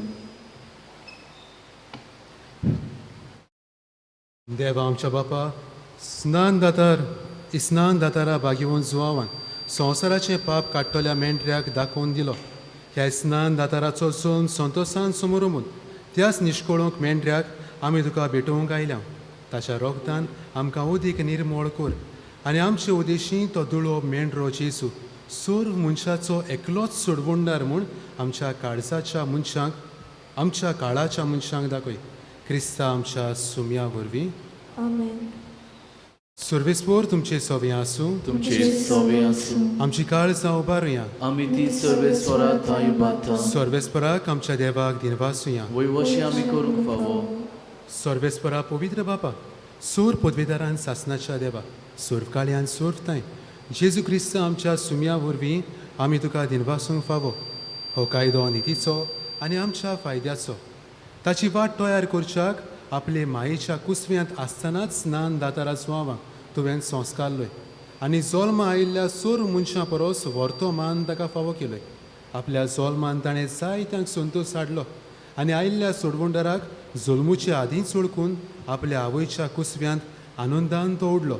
देवा आमच्या बापा, स्नान दातारा भागेवन जुवावान संवसाराचें पाप काडटल्या मेंढऱ्याक दाखोवन दिलो. ह्या स्नान दाताराचो जल्म संतोसान समोर त्याच निश्कळूंक मेंढऱ्याक आमी तुका भेटोवंक आयल्या. ताच्या रोगतान आमकां उदीक निर्मोळ कर आनी आमचे उदेशी तो दुळो मेंढरो जेजू सर्व मनशाचो एकलोच सोडवणदार म्हूण आमच्या काळजाच्या मनशांक, आमच्या काळाच्या मनशांक दाखय. क्रिस्ता आमच्या सुम्या वरवीं. आमेन. सर्वेस्पोर तुमचे सवे आसूं. तुमचे सोवे आसूं. आमची काळजां उबारुया. आमी ती सर्वेस्वरा थंय बाता. सर्वेस्पराक आमच्या देवाक दिनवासुया. वयवशी आमी करूंक फावो. सर्वेस्परा पवित्र बापा, सोर पदवेदारान सासनाच्या देवा, सोर्फकाळयान सोर्फताय जेजू क्रिस्त आमच्या सुम्या वरवीं आमी तुका दिनवासूंक फावो. हो कायदो नितीचो आनी आमच्या फायद्याचो. ताची वाट तयार करच्याक आपले मायेच्या कुसव्यांत आसतनाच स्नान दातारा सुवावांक तुवें संस्कारलोय आनी जल्मा आयिल्ल्या सोर मनशां परस व्हरतो मान ताका फावो केलोय. आपल्या जल्मान ताणें जायत्यांक संतोश हाडलो आनी आयिल्ल्या सोडवणदाराक जल्मुचे आदींच वळखून आपल्या आवयच्या कुसव्यांत आनंदान तो उडलो.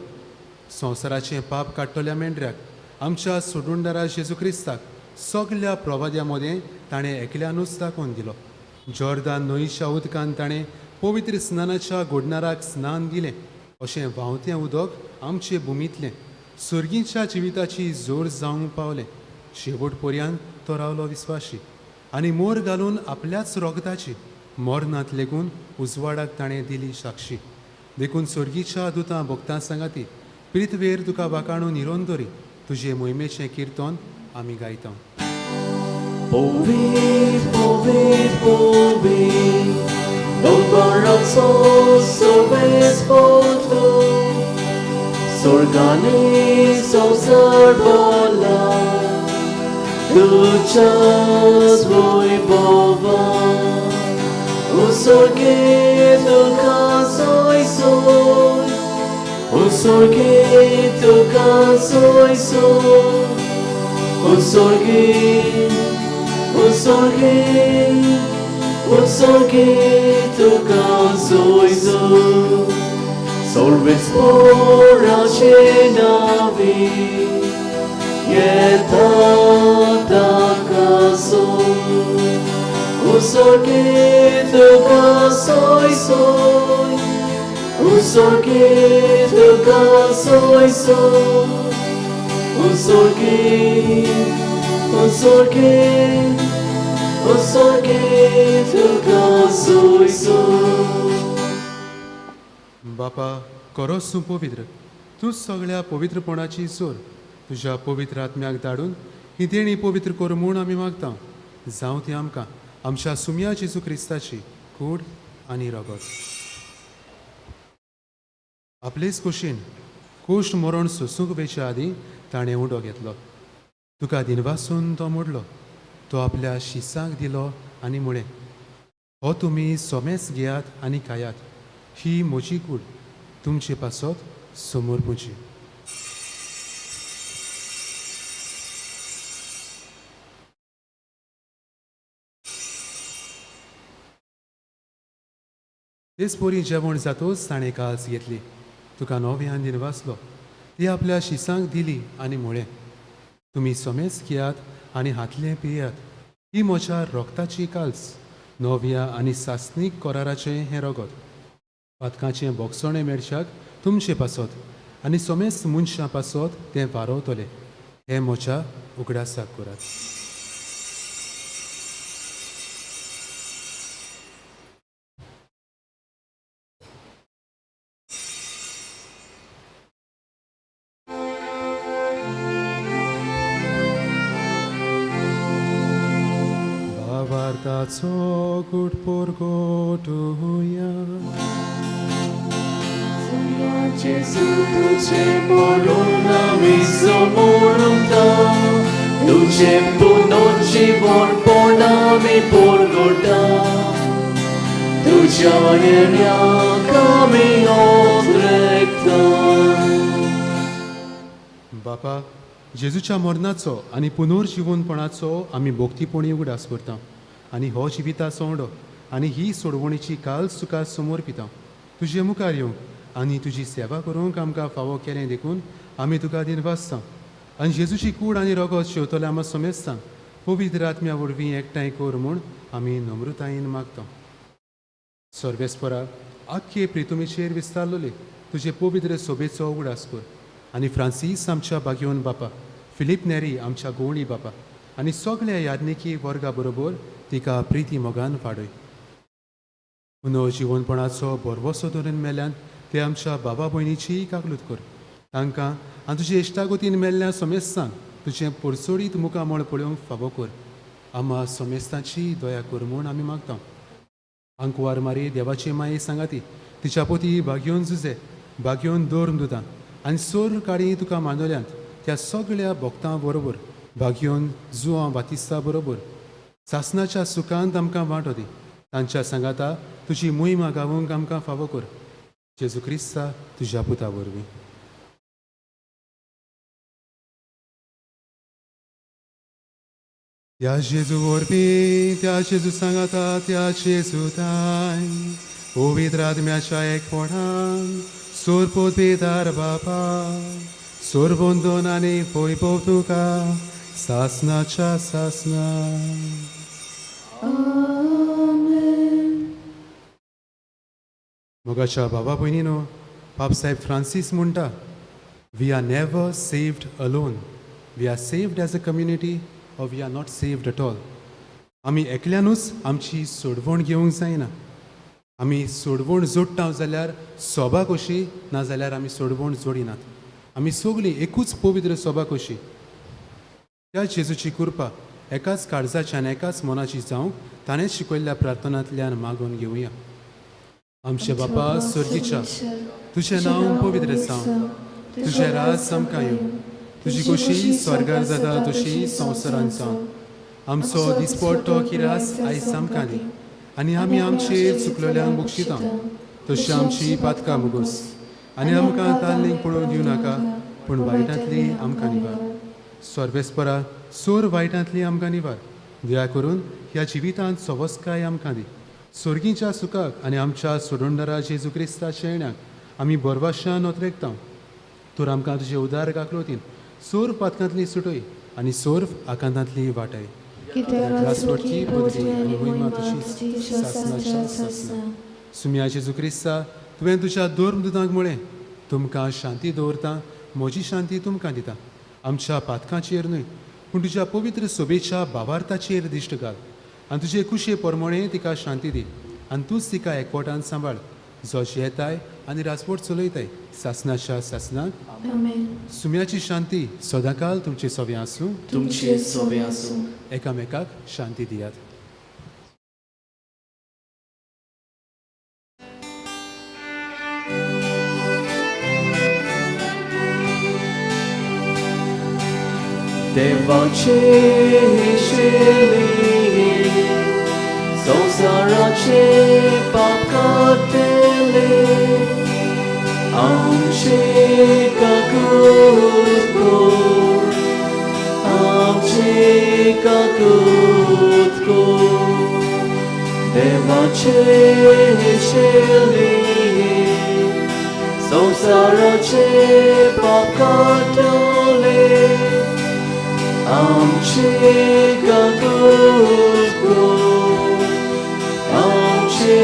संवसाराचें पाप काडटल्या मेंढऱ्याक, आमच्या सोडवणदारा जेजू क्रिस्ताक सगल्या प्रवाद्या मदें ताणें एकल्यानूच दाखोवन दिलो. जॉर्दान न्हंयच्या उदकान ताणें पवित्र स्नानाच्या गोडनाराक स्नान दिलें. अशें व्हांवतें उदक आमचे भुमींतलें सर्गीच्या जिविताची जोर जावंक पावलें. शेवट पर्यंत तो रावलो विस्वाशी आनी मोर घालून आपल्याच रोगताची मरणांत लेगून उजवाडाक ताणें दिली साक्षी. देखून सर्गीच्या दुतां भक्तां सांगाती प्रिथवेर तुका वाकाणून निरंतरी तुजे मोहिमेचें किर्तन आमी गायता. पवित्र पवित्र पवित्र दोंगराचो सर्वेस्पोर स्वर्गाने संवसार भरला तुज्याच वैभवान. ओ स्वर्गे तुका सोय सोय, ओ स्वर्गे तुका सोय सोय, ओ स्वर्गे, ओ स्वर्गे, ओ स्वर्गे तुका सोय सोय. सर्वेस्पोराचे नावे येता ताका सोय. ओ स्वर्गे तुका सोय सोय, ओ स्वर्गे तुका सोय सोय, ओ स्वर्गे, ओ स्वर्गे, ओ स्वर्गे तुका सोय सोय. बापा, करोस तूं पवित्र, तूं सगळ्या पवित्रपणाची जोर. तुज्या पवित्र आत्म्याक धाडून ही देणी पवित्र कर म्हूण आमी मागता. जावं ती आमकां आमच्या सुम्या जेजू क्रिस्ताची कूड आनी रगत. आपलेच कुशीन कोश्ट मरण सोसूंक वेचे आदीं ताणें उडो घेतलो. तुका दिनवासून तो मोडलो. तो आपल्या शिसांक दिलो आनी म्हळें, हो तुमी सोमेच घेयात आनी खायात. ही म्हजी कूड तुमचे पासत समोर पुजी. तेच परी जेवण जातोच ताणें काल्स घेतली. तुका नव्यान दिनवासलो. ती आपल्या शिसांक दिली आनी म्हळें, तुमी सोमेच घेयात आनी हातलें पियात. ही म्हज्या रोगताची काल्स, नव्या आनी सासणीक कराराचें हें रगत. पातकाचें बोगसणें मेळच्याक तुमचे पासत आनी सोमेस्त मनशां पासत तें वारोवतलें. हें म्हज्या उगडासाक करात. भावार्थाचो गूट परगटुया. जेजू तुझे मरण आमी समोरता, तुझे पुनर्जीवनपण आमी परगटा, तुझ्या येण्याक आमी ओद्रेकता. बापा, जेजूच्या मरणाचो आनी पुनर्जिवनपणाचो आमी भोक्तीपणी उगडास करता आनी हो जिविताचो उंडो आनी ही सोडवणीची काल तुका समोर पिता. तुजे मुखार येवंक आनी तुजी सेवा करूंक आमकां फावो केलें देखून आमी तुका दिनवासता. आनी जेजूची कूड आनी रगत शेवतले आमकां समेस्तांक पवित्र आत्म्या वरवीं एकठांय कर म्हूण आमी नम्रतायेन मागता. सर्वेस्परा, आख्खे प्रितुमीचेर विस्तारलोले तुजे पवित्र सोबेचो उगडास कर आनी फ्रांसीस आमच्या बागेवन बापा, फिलीप नेरी आमच्या गोवणी बापा आनी सगळ्या याज्ञिकी वर्गा बरोबर तिका प्रिती मोगान वाडय. पुनव जिवनपणाचो भरवसो धरून मेल्यान ते आमच्या बाबा भयणीचीय काकलूत कर. तांकां आनी तुजे इश्टागतीन मेल्ल्या समेस्तांक तुजें परचोडीत मुखामळ पळोवंक फावो कर. आमा समेस्तांची दया कर म्हूण आमी मागता. आंकवार मारी देवाची माये सांगाती तिच्या पोती भाग्योन जुजे भाग्योन दोर दुतां आनी सोर काळी तुका मानवल्यांत त्या सगळ्या भक्तां बरोबर भाग्योन जुवां बातिस्ता बरोबर सासनाच्या सुखांत आमकां वांटो दी. तांच्या सांगाता तुजी मोहिमा गावोवंक आमकां फावो कर. जेजू क्रिस्ता तुज्या पुता वरवीं. त्या जेजू वरवीं, त्या जेजू सांगाता, त्या जेजू ताय पवित्र आत्म्याच्या एकपणान सोरपोत पितार बापा सोरबंदोन आनी वैभव तुका सासनाच्या सासना. मोगाच्या बाबा भयणीनो, पापसाहेब फ्रांसीस म्हणटा, we are never saved alone, we are saved as a community or we are not saved at all. आमी एकल्यानूच आमची सोडवण घेवंक जायना. आमी सोडवण जोडटा जाल्यार सोबा कशी, नाजाल्यार आमी सोडवण जोडिनात. आमी सगळीं एकूच पवित्र सोबा कशी. त्या जेजूची कृपा एकाच काळजाच्यान एकाच मनाची जावंक ताणें शिकयल्ल्या प्रार्थनांतल्यान मागून घेवया. आमचे बापा स्वर्गीच्या, तुजें नांव पवित्र जावं, तुजें राज आमकां येवं, तुजी खोशी स्वर्गार जाता तशी संवसारांत जावं. आमचो दिसपट्टो किरास आयज आमकां दी आनी आमी आमचेर चुकलेल्यांक बक्षिता तशी आमची पातकां मुगोस आनी आमकां ताल्लींक पळोवन दिवं नाका, पूण वायटांतली आमकां निवार. सर्वेस्परा, सोर वायटांतली आमकां निवार. दया करून ह्या जिवितांत सवस्काय आमकां दी. स्वर्गीच्या सुखाक आनी आमच्या सोडणदारा जेजू क्रिस्ताच्या येण्याक आमी बरवाशान ओतरेकता. तर आमकां तुजे उदार काकलोतीन सोर पातकांतली सुटय आनी सोर आकांतांतली वाटय. राजवटकी पदवी आनी मोहिमा तुजी सासनाच्या सासना. सुम्या जेजू क्रिस्ता, तुवें तुज्या धर्मदुतांक म्हळें, तुमकां शांती दवरता, म्हजी शांती तुमकां दिता. आमच्या पातकांचेर न्हय पूण तुज्या पवित्र सोबेच्या भावार्थाचेर दिश्ट घाल आनी तुजे कुशे परमणे तिका शांती दी आनी तूंच तिका एकवटान सांबाळ, जो जियेताय आनी राजवट चलयताय सासनाच्या सासनाक. सुम्याची शांती सदांकाल तुमचे सवे आसूं, तुमचे सोबे आसूं. एकामेकाक शांती दियात. देवाचे शेली संवसाराचे पाप काडटले, आमचे काकूत कर, आमचे काकूत कर. देवाचे शेली संवसाराचे पाप काडटले, आमचे काकूत कर, आमचे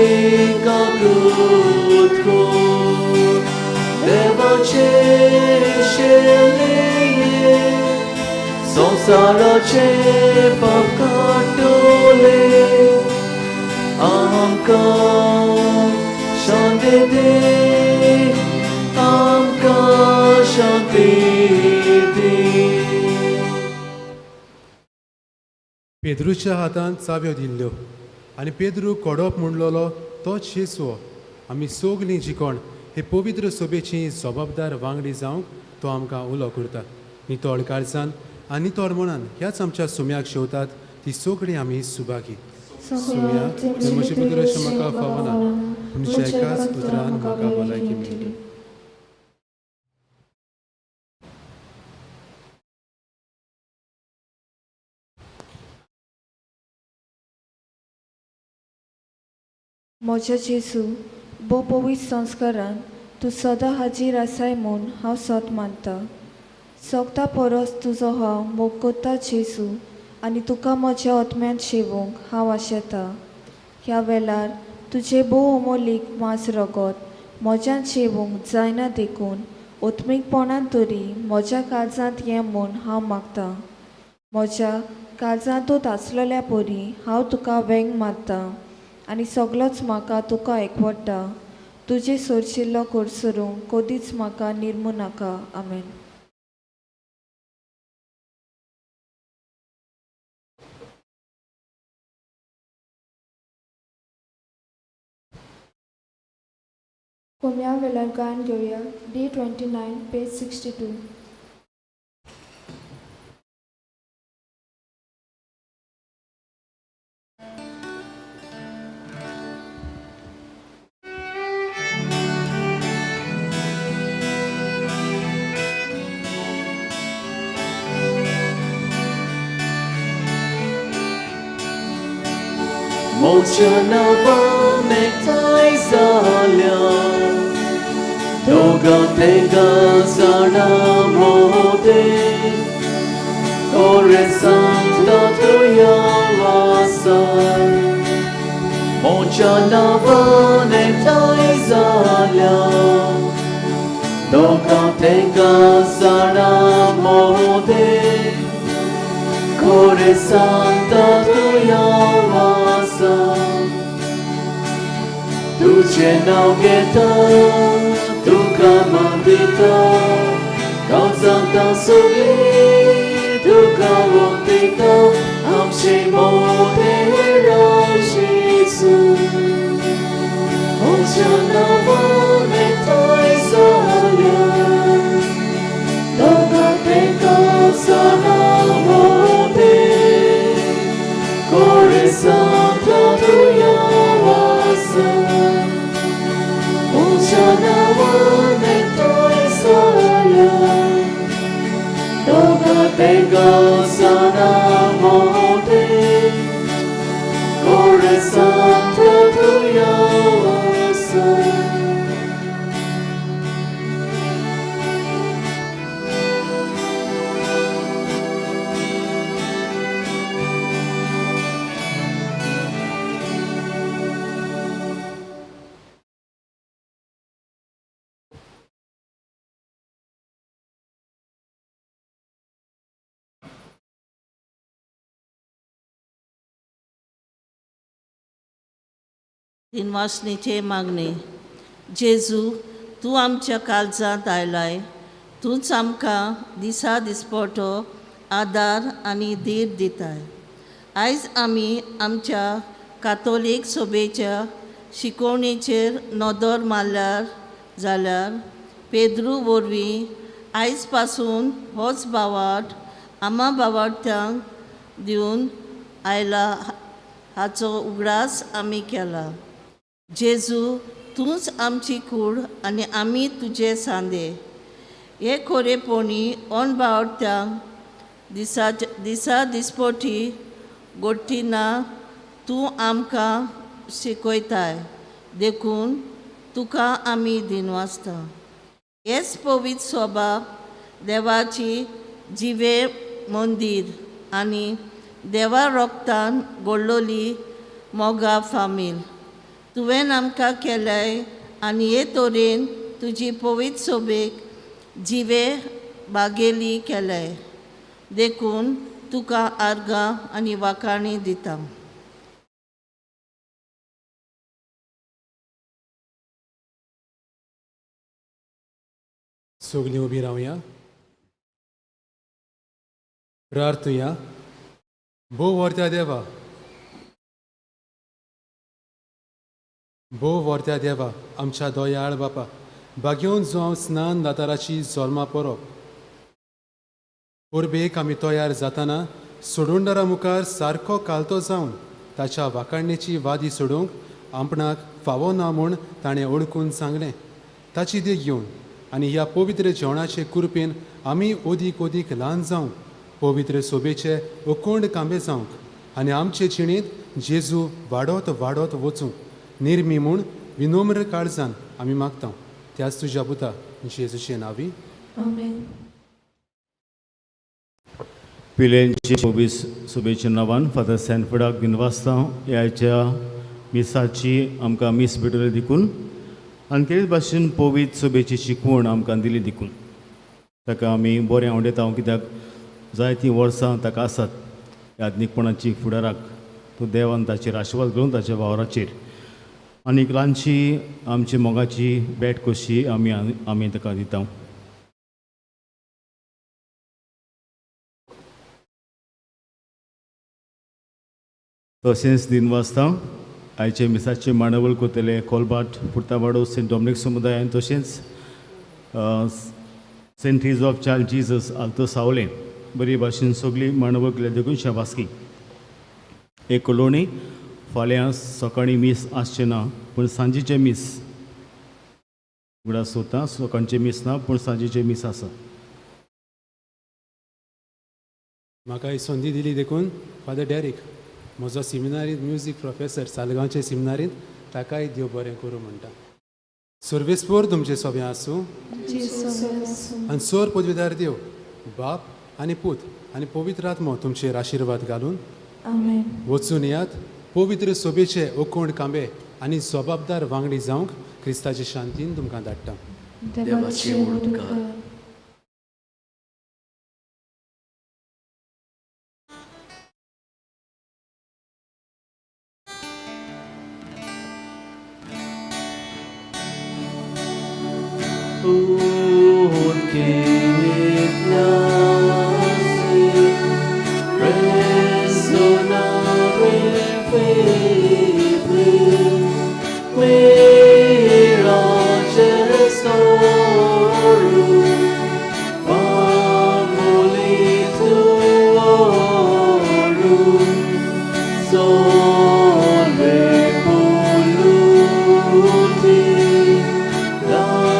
काकूत कर. संवसाराचे शेले संवसाराचे पाप काडटले आमकां शांती दी आमकां शांती दी. पेद्रूच्या हातांत चाव्यो दिल्ल्यो आनी पेद्रू कोडप म्हणलेलो तोच जेजू. आमी सगलीं जिकोण हे पवित्र सभेची जबाबदार वांगडी जावंक तो आमकां उलो करता. नितळ काळजान आनी नितळ मनान ह्याच आमच्या सुम्याक शेवतात ती सगळीं आमी सुभागी. सुम्या, तुवें म्हजे भितर अशें म्हाका फावना, पूण तुज्या एकाच उतरान म्हाका भलायकी मेळटली. म्हज्या जेजू, भोव पवित्र संस्कारान तूं सदां हाजीर आसाय म्हूण हांव सत मानता. सोगता परस तुजो हांव मोग कोत्ता जेजू, आनी तुका म्हज्या आत्म्यांत शेवूंक हांव आशेता. ह्या वेळार तुजें भोव अमोलीक मांस रगत म्हज्यान शेवूंक जायना, देखून ओत्मीकपणान तरी म्हज्या काळजांत ये म्हूण हांव मागतां. म्हज्या काळजांतूच आसलेल्या परी हांव तुका वेंग मारतां आनी सगलोच म्हाका तुका एकवडटा. तुजे सोरशिल्लो कोरसरूंक कदीच म्हाका निर्मू नाका. आमेन. कोम्या वेळार गायन घेवया. D 29 page 62. मोच्या नांवान एकठांय जाल्या दोगां तेगां जाणां मोदे कोरे सांगता तुया वासा. मोच्या नांवान एकठांय जाल्या दोगां तेगां जाणां मोदे कोरे सांगता तुया वासा. तुजें नांव घेता तुका मानदिता काळजांत सगळीं तुका वंदिता आमचे मोदे राव जेजू. म्हज्या नांवान एकठांय जाल्या दोगां तेगां जाणां मोदे कोरे सांगता तुया वासा. म्हज्या नांवान एकठांय जाल्या दोगां तेगां जाणां मोदे कोरे सांगता तुया वासा. दिनवासणीचे मागणे. जेजू, तूं आमच्या काळजांत आयलाय, तूंच आमकां दिसा दिसपटो आदार आनी धीर दिताय. आयज आमी आमच्या कातोलीक सभेच्या शिकोवणेचेर नदर मारल्यार जाल्यार पेद्रू वरवीं आयज पासून होच बावाट आमा बावाट्यांक दिवन आयला हाचो उगडास आमी केला. जेजू, तूंच आमची कूड आनी आमी तुजे सांदे. हे खोरेपणी ओन बावट्यांक दिसा दिसा दिसपोटी गोडटिना तूं आमकां शिकयताय, देखून तुका आमी दिनवासता. हेच पवित्र सोबा देवाची जिवे मंदीर आनी देवा रोगतान घडलोली मोगा फामील तुवें आमकां केल्याय आनी हे तरेन तुजी पवित्र सोबेक जिवे बागेली केले देखून तुका आर्गां आनी वाखाणी दिता. सगलीं उबी रावया, प्रार्थुया. भोव व्हरत्या देवा, भोव व्हरत्या देवा, आमच्या दयाळ बापा, बागेवन जावं स्नान दाताराची जल्मा परब परबेक आमी तयार जाताना सोडूंडारा मुखार सारको कालतो जावन ताच्या वाखाणणेची वादी सोडूंक आपणाक फावो ना म्हूण ताणें ओळखून सांगलें. ताची देख घेवन आनी ह्या पवित्र जेवणाचे कुरपेन आमी ओदीक ओदीक ल्हान जावंक, पवित्र सोबेचे अकोंड कांबे जावंक आनी आमचे जिणेंत जेजू वाडत वाडत वचूंक निर्मी म्हूण विनम्र काळजान आमी मागता. त्याच तुज्या पुता जेजूचे नांवी, आमेन. पिलेंची चोवीस सुबेच्या नांवान फादर सँडफर्डाक दिनवासता ह्याच्या मिसाची आमकां मीस भेटवली देखून आनी तेच भाशेन पवित्र सुबेची शिकवण आमकां दिली देखून ताका आमी बरें आवडयता, कित्याक जायतीं वर्सां ताका आसात याज्ञीकपणाची फुडाराक. तो देवान ताचेर आशिर्वाद घेवन ताच्या वावराचेर आनी एक ल्हानशी आमची मोगाची भेट कशी आमी आमी ताका दिता. तशेंच दिनवासता आयचे मिसाचे मांडावळ करतले कोलबाट पुर्तावाडो सेंट डॉमिनीक समुदायान, तशेंच Saint Teresa of Child Jesus Alto सावलें बरी भाशेन सगळी मांडावळ केल्या देखून शाबासकी. एक कळोवणी, फाल्यां सकाळीं मीस आसचें ना पूण सांजेचें मीस उगडास सोदता. सकाळचें मीस ना पूण सांजेचें मीस आसा. म्हाका ही संदी दिली देखून फादर डॅरीक, म्हजो सिमिनारींत म्युजीक प्रोफेसर सालगांवचे सिमिनारींत, ताकाय देव बरें करूं म्हणटा. सर्वेस्पोर तुमचें सोबें आसूं आनी सोर पदवीदार देव बाप आनी पूत आनी पवित्र आत्मो तुमचेर आशिर्वाद घालून आमेन. वचून येयात. पवित्र सोबेचे ओकोण कांबे आनी जबाबदार वांगडी जावंक क्रिस्ताचे शांतीन तुमकां धाडटा. देवाचे उपकार. Ut che resonare febre, miragestorum, famuli tuorum, solve polluti, labiriatum,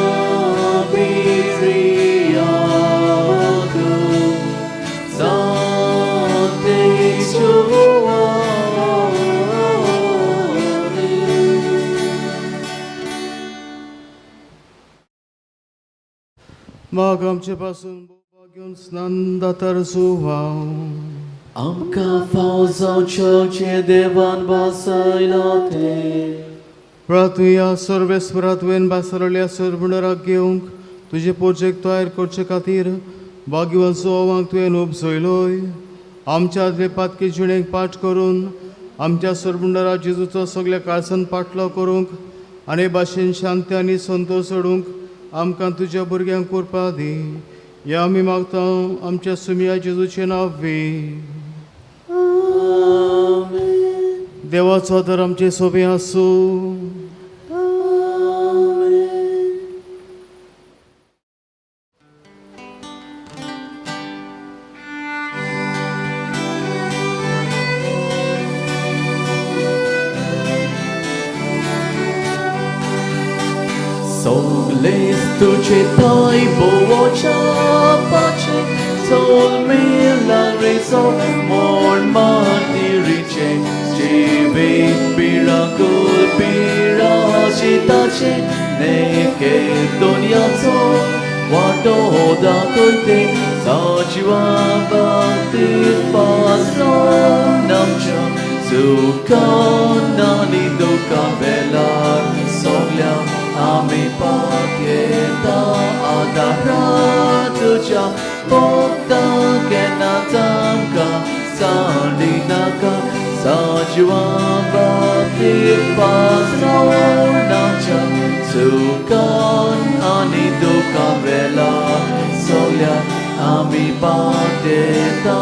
Sancte Joanne. माग आमचे पासून घेवन स्नान दातार सुवाव आमकां फाव जावचें देवान भासयलां तें. प्रार्थुया. सर्वेस्परा, तुवें भासरल्या सरभुंडराक घेवंक तुजे पोर्जेक तयार करचे खातीर भाग्यवान सोवांक तुवें उपजयलोय. आमच्या आदले पातकी जिणेक पाठ करून आमच्या सरभुंडरा जेजूचो सगल्या काळसान पाटलो करूंक आनी भाशेन शांती आनी संतोश सोडूंक आमकां तुज्या भुरग्यांक कृपा दी. ह्या आमी मागता आमच्या सुमिया जेजूचे नांव. देवाचो आदार आमचे सोबे आसूं. Sogles तुझे थांय भोवच्या पाचे सोल मिलाग्रेसो मोर मातिरीचे जिवीत पिराकुल पिराजिताचे नेके दुनियाचो वाटो दाखयते साजिवा बातीत पासरोन आमच्या सुखान आनी दुख्खा वेळार सगल्या आमी पातयेता आदारा. पोता केन्नाच आमकां सांडी नाका साजवा बाबतीत पासणाच्या सुखान आनी दुखान वेला सगळ्या आमी पाटेता.